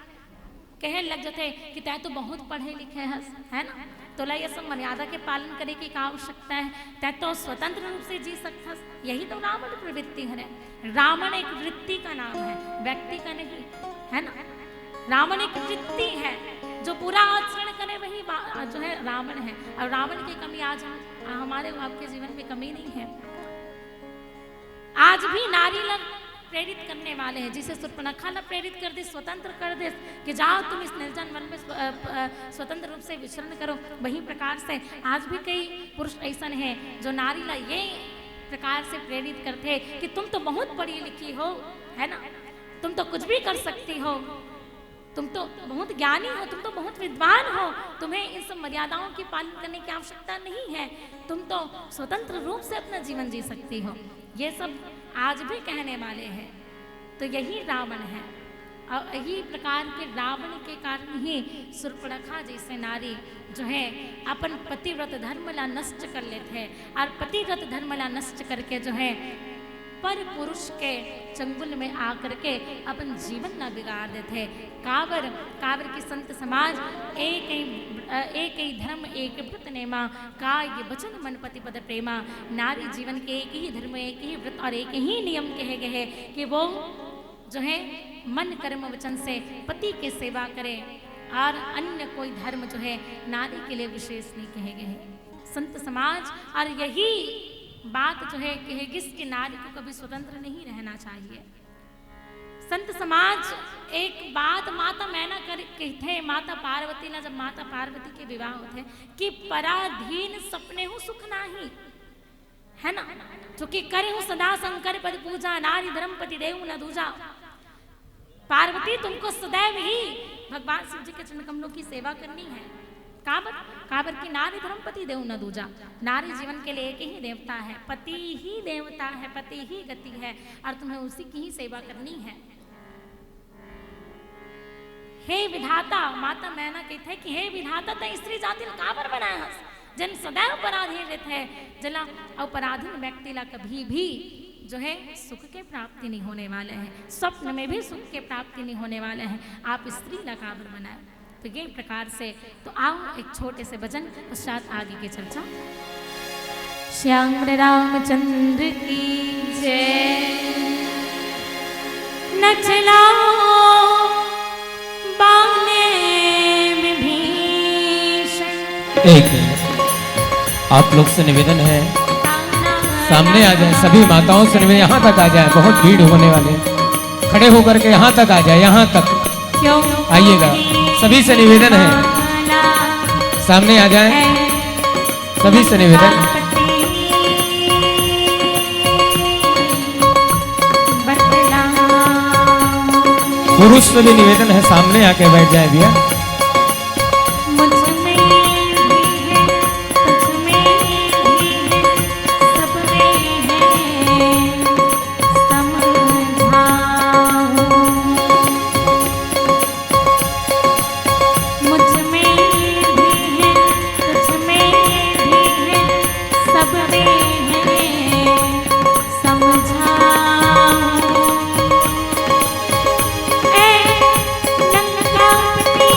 कहे लग जाते हैं कि तै तो बहुत पढ़े लिखे हस, है ना, तोला ये सब मर्यादा के पालन करे की का आवश्यकता है, तै तो स्वतंत्र रूप से जी सकथस। यही तो रावण प्रवृत्ति है। रावण एक वृत्ति का नाम है, व्यक्ति का नहीं, है ना। रावण एक वृत्ति है, जो बुरा आचरण करे वही बा-, जो है रावण है। और रावण की कमी आज हम, हमारे आपके जीवन में कमी नहीं है। आज भी नारी ला प्रेरित करने वाले हैं, जिसे सुर्पणखा ला प्रेरित कर दे, स्वतंत्र कर दे कि जाओ तुम इस निर्जन वन में स्व-, अ, अ, स्वतंत्र रूप से विचरण करो। वही प्रकार से आज भी कई पुरुष ऐसन हैं जो नारी ला ये प्रकार से प्रेरित करते हैं कि तुम तो बहुत पढ़ी लिखी हो, है ना, तुम तो कुछ भी कर सकती हो, तुम तो बहुत ज्ञानी हो, तुम तो बहुत विद्वान हो, तुम्हें इन सब मर्यादाओं की पालन करने की आवश्यकता नहीं है, तुम तो स्वतंत्र रूप से अपना जीवन जी सकती हो। ये सब आज भी कहने वाले हैं। तो यही रावण है। और यही प्रकार के रावण के कारण ही सुर्पणखा जैसे नारी जो है अपन पतिव्रत धर्म ला नष्ट कर लेते हैं और पतिव्रत धर्म ला नष्ट करके जो है पर पुरुष के चंगुल में आकर के अपन जीवन ला बिगाड़ देते हैं। काबर, काबर की संत समाज एक ही, अ, एक ही धर्म एक व्रत नेमा, काय वचन मन पति पद प्रेमा। नारी जीवन के एक ही धर्म, एक ही व्रत और एक ही नियम कहे गए हैं कि वो जो है मन कर्म वचन से पति के सेवा करे और अन्य कोई धर्म जो है नारी के लिए विशेष नहीं कहे गए हैं। संत समाज और यही बात जो है कहेगी कि नारी को कभी स्वतंत्र नहीं रहना चाहिए। संत समाज एक बात माता मैना कर कहते हैं, माता पार्वती ना, जब माता पार्वती के विवाह होते हैं कि पराधीन सपने हूँ सुख नाही, है ना, जो कि करे हूँ सदा शंकर पद पूजा, नारी धर्म पति देव न दूजा। पार्वती तुमको सदैव ही भगवान शिव जी के चरण कमलों की सेवा करनी है। काबर? काबर कि नारी धर्म पति देव न दूजा। नारी जीवन के लिए एक ही देवता है, पति ही देवता है, पति ही गति है, और तुम्हें उसी की ही सेवा करनी है। हे विधाता, माता मैना कहते हैं कि हे विधाता, तैं स्त्री जाति ल काबर बनाए हस, जेन सदैव पराधीन रहते हैं, जेला अपराधीन व्यक्ति ला कभी भी जो है सुख के प्राप्ति नहीं होने वाले हैं, स्वप्न में भी सुख के प्राप्ति नहीं होने वाले हैं। आप स्त्री ला काबर बनाए? तो ये प्रकार से, तो आओ एक छोटे से भजन, पश्चात आगे की चर्चा। श्याम रामचंद्र की जय। नचलाओ बाने विभीषण। एक मिनट, आप लोग से निवेदन है, सामने आ जाए, सभी माताओं से निवेदन, यहाँ तक आ जाए, बहुत भीड़ होने वाली है। खड़े होकर के यहाँ तक आ जाए, यहाँ तक क्यों आइएगा, सभी से निवेदन है, सामने आ जाए, सभी से निवेदन। पुरुष से भी निवेदन है, सामने आके बैठ जाए भैया। मुझ में भी है, तुझ में भी है, सब में है, समझाओ। मुझ में भी है, तुझ में भी है, सब में है, समझाओ। ए लंकापति,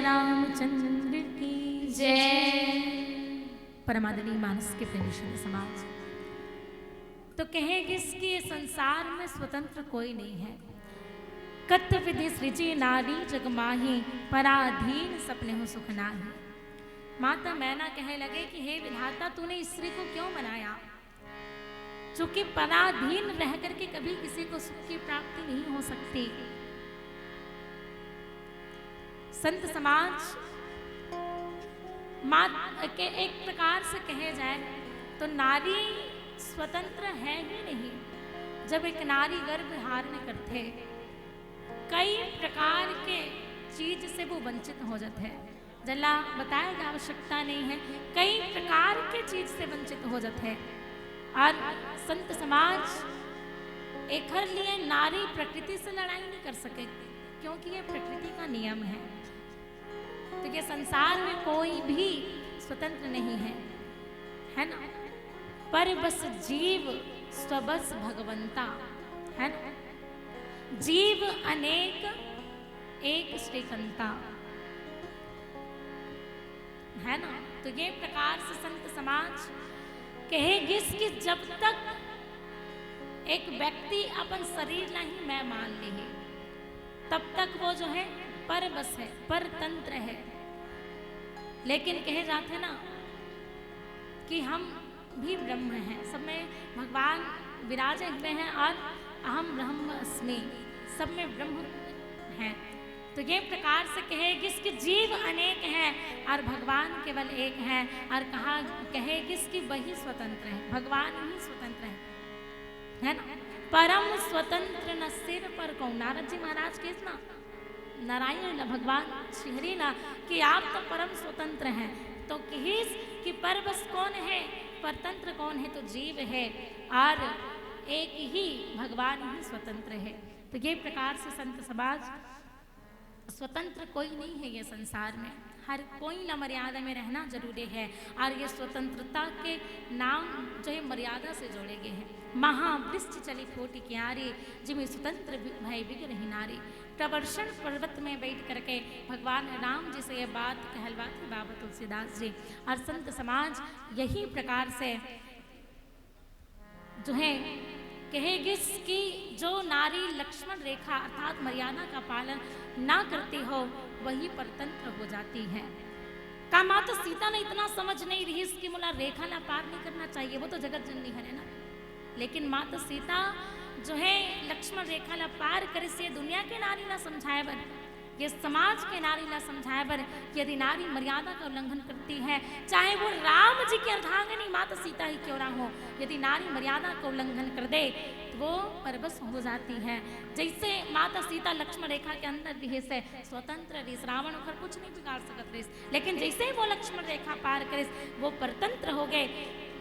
रामचंद्र की जय। परमादरणीय मानस के प्रेमी संत समाज, तो कहे गिस कि ये संसार में स्वतंत्र कोई नहीं है। कत विधि सृजी नारी जग माही, पराधीन सपने हो सुख नाही। माता मैना कहे लगे कि हे विधाता, तूने स्त्री को क्यों बनाया? चूंकि पराधीन रह करके कभी किसी को सुख की प्राप्ति नहीं हो सकती। संत समाज, मात के एक प्रकार से कहे जाए तो नारी स्वतंत्र है ही नहीं। जब एक नारी गर्भ धारण करथे, कई प्रकार के चीज से वो वंचित हो जाथे। जेला बताए के आवश्यकता नहीं है, कई प्रकार के चीज से वंचित हो जाथे। और संत समाज, एखर लिए नारी प्रकृति से लड़ाई नहीं कर सके, क्योंकि ये प्रकृति का नियम है। तो ये संसार में कोई भी स्वतंत्र नहीं है, है ना? पर बस जीव स्वबस भगवंता, है ना? जीव अनेक एक श्रीकंता, है ना? तो ये प्रकार से संत समाज कहे गिस कि जब तक एक व्यक्ति अपन शरीर ला ही मैं मान ले हे, तब तक वो जो है परबस है, परतंत्र है। लेकिन कहे जाथे ना कि हम भी ब्रह्म हैं, सब में भगवान विराजे हुए हैं और अहम ब्रह्म अस्मि, सब में ब्रह्म हैं। तो ये प्रकार से कहे गिस कि जीव अनेक हैं और भगवान केवल एक हैं, और कहा, कहे गिस कि वही स्वतंत्र है, भगवान ही स्वतंत्र है, है ना? परम स्वतंत्र न सिर पर कौन। नारद जी महाराज कहिस ना, नारायण ला, भगवान श्री हरि ला, कि आप तो परम स्वतंत्र हैं। तो कहिस कि परबस कौन है, परतंत्र कौन है? तो जीव है, और एक ही भगवान ही स्वतंत्र है। तो ये प्रकार से संत समाज, स्वतंत्र कोई नहीं है ये संसार में, हर कोई ला मर्यादा में रहना जरूरी है। और ये स्वतंत्रता के नाम जो है मर्यादा से जोड़े गए हैं। महावृक्ष चली फूटि क्यारी, जिमि स्वतंत्र भई बिगरहिं नारी। प्रवर्षण पर्वत में बैठ करके भगवान राम जी से ये बात कहलवाथे बाबा तुलसीदास जी। और संत समाज यही प्रकार से जो है कहे गिस कि जो नारी लक्ष्मण रेखा अर्थात मर्यादा का पालन ना करती हो, वही परतंत्र हो जाती है। का माता सीता ला इतना समझ नहीं रहिस कि मोला रेखा ला पार नहीं करना चाहिए? वो तो जगत जननी हरे ना। लेकिन माता सीता जो है लक्ष्मण रेखा ला पार करिस, ये दुनिया के नारी ला समझाए बर, ये समाज के नारी ला समझाए बर कि यदि नारी मर्यादा का उल्लंघन करती है, चाहे वो राम जी की अर्धांगिनी माता सीता ही क्यों ना हो, यदि नारी मर्यादा का उल्लंघन कर दे तो वो परबस हो जाती है। जैसे माता सीता लक्ष्मण रेखा के अंदर रहिस, स्वतंत्र रहिस, रावण ओकर कुछ नहीं बिगाड़ सकत रहिस, लेकिन जैसे ही वो लक्ष्मण रेखा पार करिस, वो परतंत्र हो गए,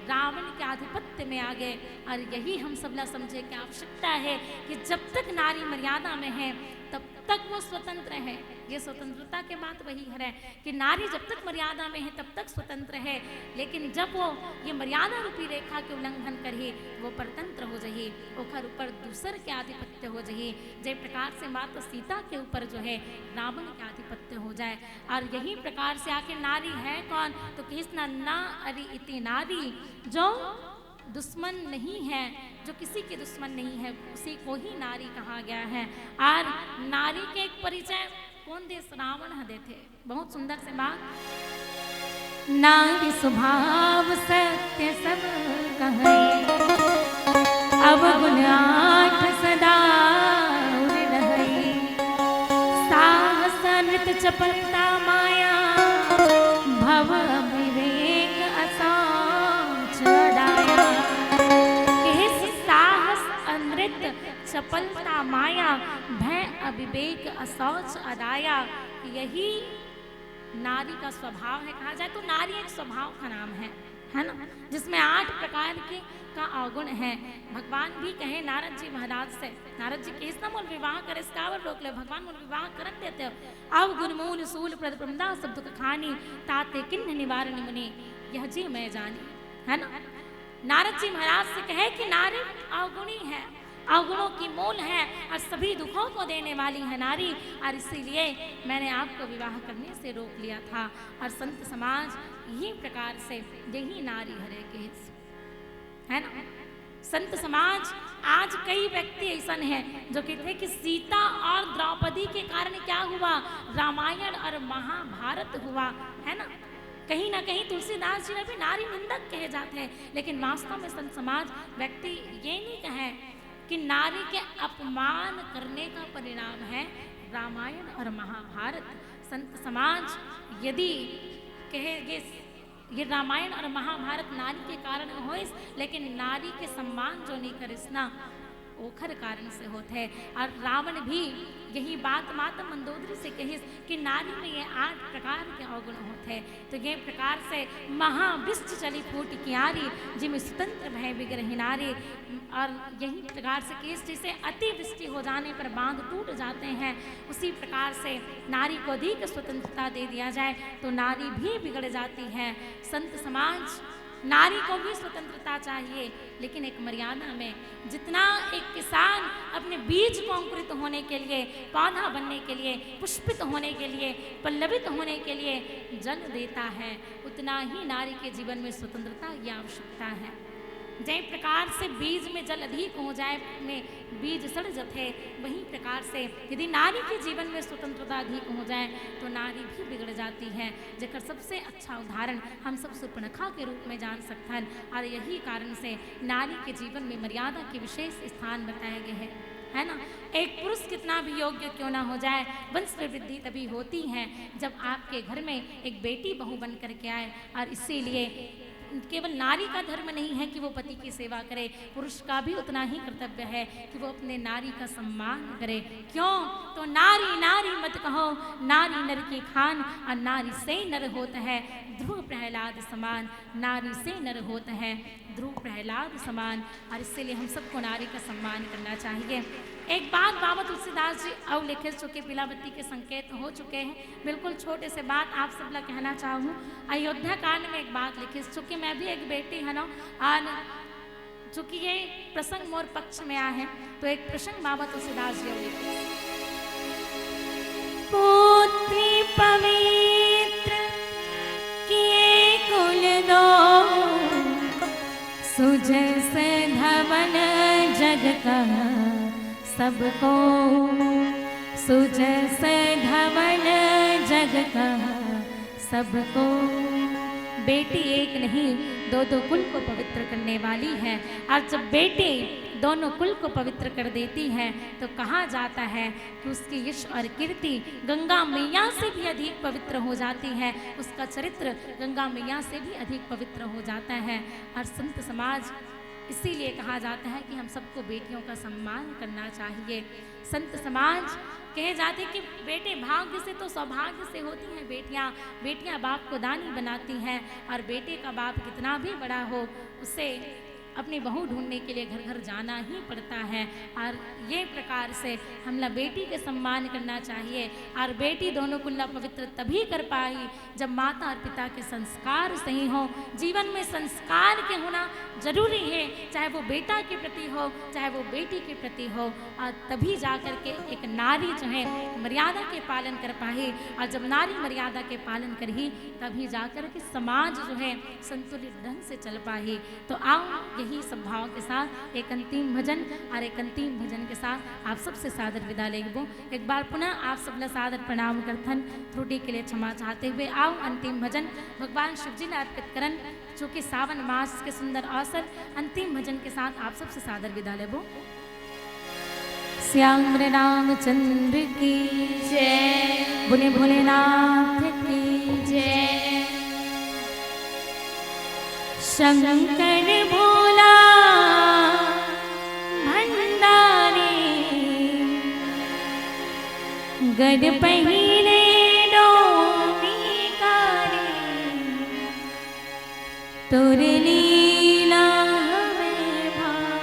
रावण के आधिपत्य में आ गए। और यही हम सब ला समझे की आवश्यकता है कि जब तक नारी मर्यादा में है, तब तक वो स्वतंत्र है। ये स्वतंत्रता के बात वही हरे कि नारी जब तक मर्यादा में है, तब तक स्वतंत्र है, लेकिन जब वो ये मर्यादा रूपी रेखा के उल्लंघन करही, वो परतंत्र हो जाही, ओकर ऊपर दूसर के आधिपत्य हो जाही। जे प्रकार से माता सीता के ऊपर जो है रावण के आधिपत्य हो जाए। और यही प्रकार से आखिर नारी है कौन? तो कहिस ना, न अरि इति नारी, जो दुश्मन नहीं है, जो किसी के दुश्मन नहीं है, उसी को ही नारी कहा गया है। और नारी के एक परिचय कौन देथे? रावण ह देथे। बहुत सुंदर से बात। नारी स्वभाव सत्य सब कहै, अवगुण आठ सदा उर रहै। साहस अनृत चपलता माया, भव विवेक असाच अदाया। कहिस साहस अनृत चपलता माया, भय अविवेक असाच अदाया। यही नारी का स्वभाव है। कहा जाए तो नारी एक स्वभाव का नाम है, है ना, जिसमें आठ प्रकार के का अवगुण है। भगवान भी कहे नारद जी महाराज से, नारद जी कहिस ना मोला विवाह करे से काबर रोक ले, भगवान मोला विवाह करन देते हो। अवगुण मूल सूल प्रद प्रमदा सब दुख खानी, ताते किन्ह निवारण मुनि यह जी मैं जानी, है ना। नारद जी महाराज से कहे कि नारी अवगुणी है, अवगुणों की मूल है और सभी दुखों को देने वाली है नारी। और इसीलिए मैंने आपको विवाह करने से रोक लिया था। और संत समाज ये प्रकार से, यही नारी हरे के, है ना? संत समाज, आज कई व्यक्ति ऐसा है जो कहते हैं कि सीता और द्रौपदी के कारण क्या हुआ, रामायण और महाभारत हुआ, है ना? कहीं ना कहीं तुलसीदास जी ने भी नारी निंदक कहे जाते हैं, लेकिन वास्तव में संत समाज व्यक्ति ये नहीं कहे कि नारी के अपमान करने का परिणाम है रामायण और महाभारत। संत समाज यदि कहेंगे ये रामायण और महाभारत नारी के कारण होइस, लेकिन नारी के सम्मान जो नहीं करिस ना, ओखर कारण से होत है। और रावण भी यही बात माता मंदोदरी से कहिस कि नारी में ये आठ प्रकार के अवगुण होत है। तो ये प्रकार से महावृष्टि चली फूटि कियारी, जिम सुतंत्र भए बिगरहिं नारी। और यही प्रकार से केस जैसे अतिवृष्टि हो जाने पर बांध टूट जाते हैं, उसी प्रकार से नारी को अधिक स्वतंत्रता दे दिया जाए तो नारी भी बिगड़ जाती है। संत समाज, नारी को भी स्वतंत्रता चाहिए, लेकिन एक मर्यादा में। जितना एक किसान अपने बीज को अंकुरित होने के लिए, पौधा बनने के लिए, पुष्पित होने के लिए, पल्लवित होने के लिए जल देता है, उतना ही नारी के जीवन में स्वतंत्रता की आवश्यकता है। जय प्रकार से बीज में जल अधिक हो जाए, में बीज सड़ जथे, वही प्रकार से यदि नारी के जीवन में स्वतंत्रता अधिक हो जाए तो नारी भी बिगड़ जाती है। जेकर सबसे अच्छा उदाहरण हम सब सुपनखा के रूप में जान सकथन। और यही कारण से नारी के जीवन में मर्यादा के विशेष स्थान बताए गए हैं, है ना? एक पुरुष कितना भी योग्य क्यों ना हो जाए, वंश में वृद्धि तभी होती है जब आपके घर में एक बेटी बहू बन करके आए। और इसीलिए केवल नारी का धर्म नहीं है कि वो पति की सेवा करे, पुरुष का भी उतना ही कर्तव्य है कि वो अपने नारी का सम्मान करे। क्यों? तो नारी नारी मत कहो, नारी नर की खान, और नारी से नर होत है ध्रुव प्रहलाद समान, नारी से नर होत है ध्रुव प्रहलाद समान। और इसीलिए हम सबको नारी का सम्मान करना चाहिए। एक बात बाबा तुलसीदास जी अउ लिखे चुके, पिलावती के संकेत हो चुके हैं। बिल्कुल छोटे से बात आप सब ला कहना चाहूँ। अयोध्या कांड में एक बात लिखे, चूंकि मैं भी एक बेटी है ना, और चूंकि ये प्रसंग मोर पक्ष में आ है, तो एक प्रसंग बाबा तुलसीदास जी लिखे। पुत्री पवित्र किए कुल दो, सुजस धवन जग कह सबको, सुजस धवन जग कह सबको। बेटी एक नहीं, दो दो कुल को पवित्र करने वाली है। और जब बेटी दोनों कुल को पवित्र कर देती है, तो कहा जाता है कि उसकी यश और कीर्ति गंगा मैया से भी अधिक पवित्र हो जाती है, उसका चरित्र गंगा मैया से भी अधिक पवित्र हो जाता है। और संत समाज, इसीलिए कहा जाता है कि हम सबको बेटियों का सम्मान करना चाहिए। संत समाज कहे जाते कि बेटे भाग्य से तो सौभाग्य से होती हैं बेटियां। बेटियां बाप को दानी बनाती हैं, और बेटे का बाप कितना भी बड़ा हो, उसे अपनी बहू ढूंढने के लिए घर घर जाना ही पड़ता है। और ये प्रकार से हमला बेटी के सम्मान करना चाहिए। और बेटी दोनों कुल्ला पवित्र तभी कर पाई जब माता और पिता के संस्कार सही हो। जीवन में संस्कार के होना जरूरी है, चाहे वो बेटा के प्रति हो, चाहे वो बेटी के प्रति हो। और तभी जा करके एक नारी जो है मर्यादा के पालन कर पाही, और जब नारी मर्यादा के पालन करही, तभी जा करके समाज जो है संतुलित ढंग से चल पाही। तो आओ, यही सद्भाव के साथ एक अंतिम भजन और एक अंतिम भजन के साथ आप सबसे सादर विदा लेबो। एक बार पुनः आप सब ला सादर प्रणाम करथन, त्रुटि के लिए क्षमा चाहते हुए आओ अंतिम भजन भगवान शिव जी ला अर्पित करन, जो कि सावन मास के सुंदर अवसर अंतिम भजन के साथ आप सबसे सादर विदा लेबो। श्याम रामचंद्र की जय, बोले भोलेनाथ की जय। शंकर भोला भंडारी, गद पहिले डोमी कारी, तोर लीला हवे भारी।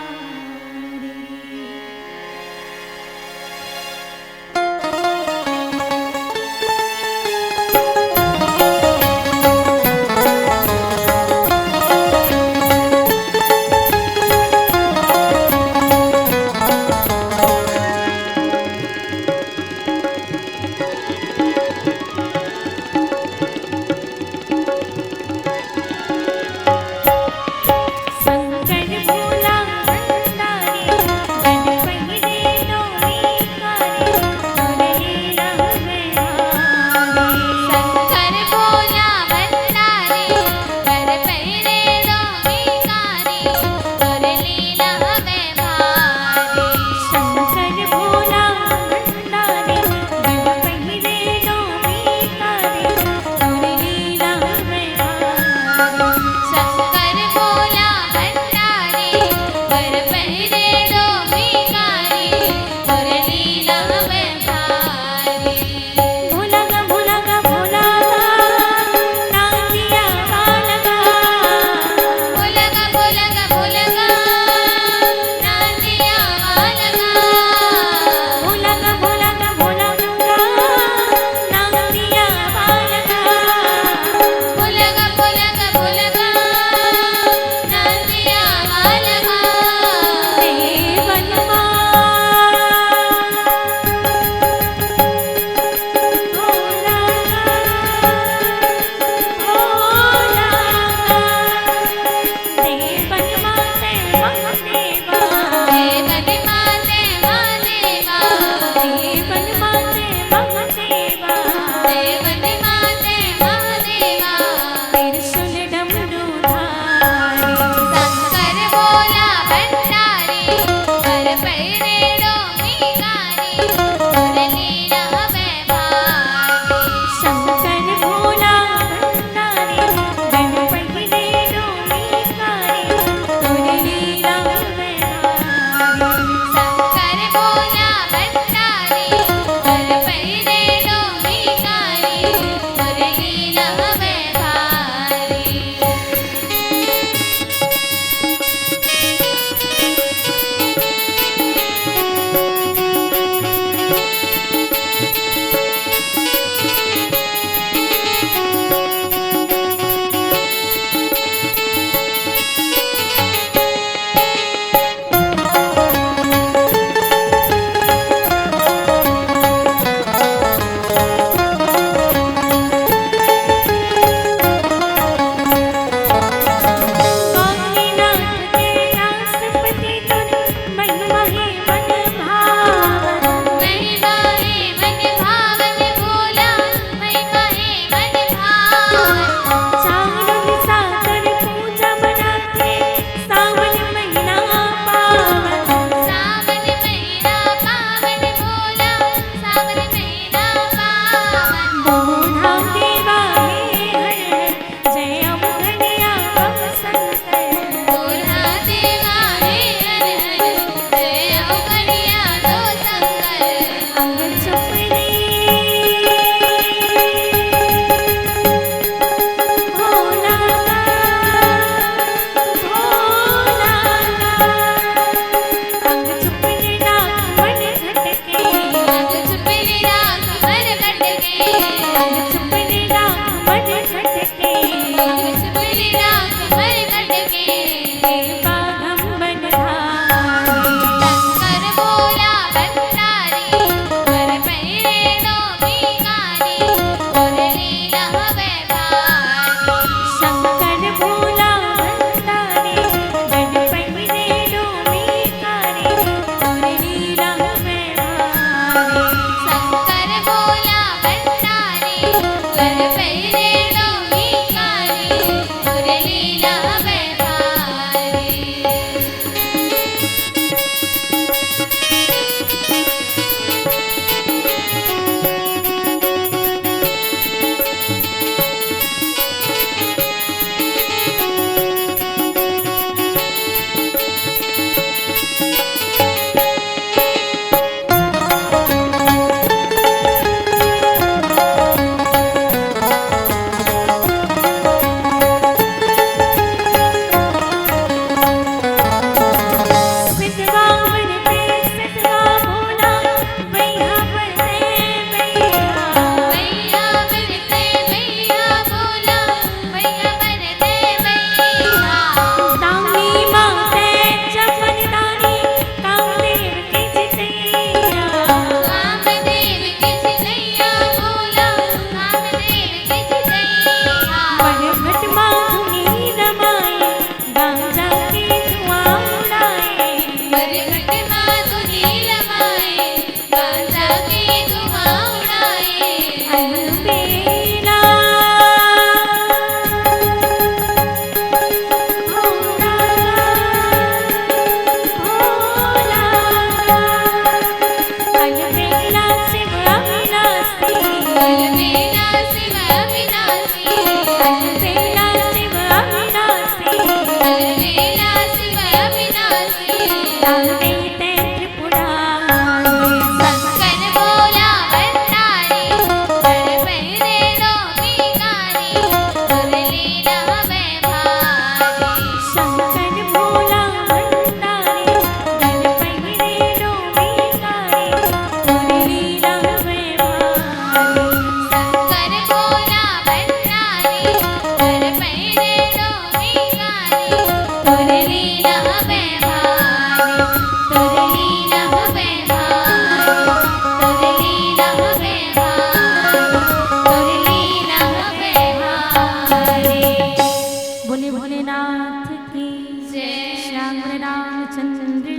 बोले भोलेनाथ की जय। श्याम रामचंद्र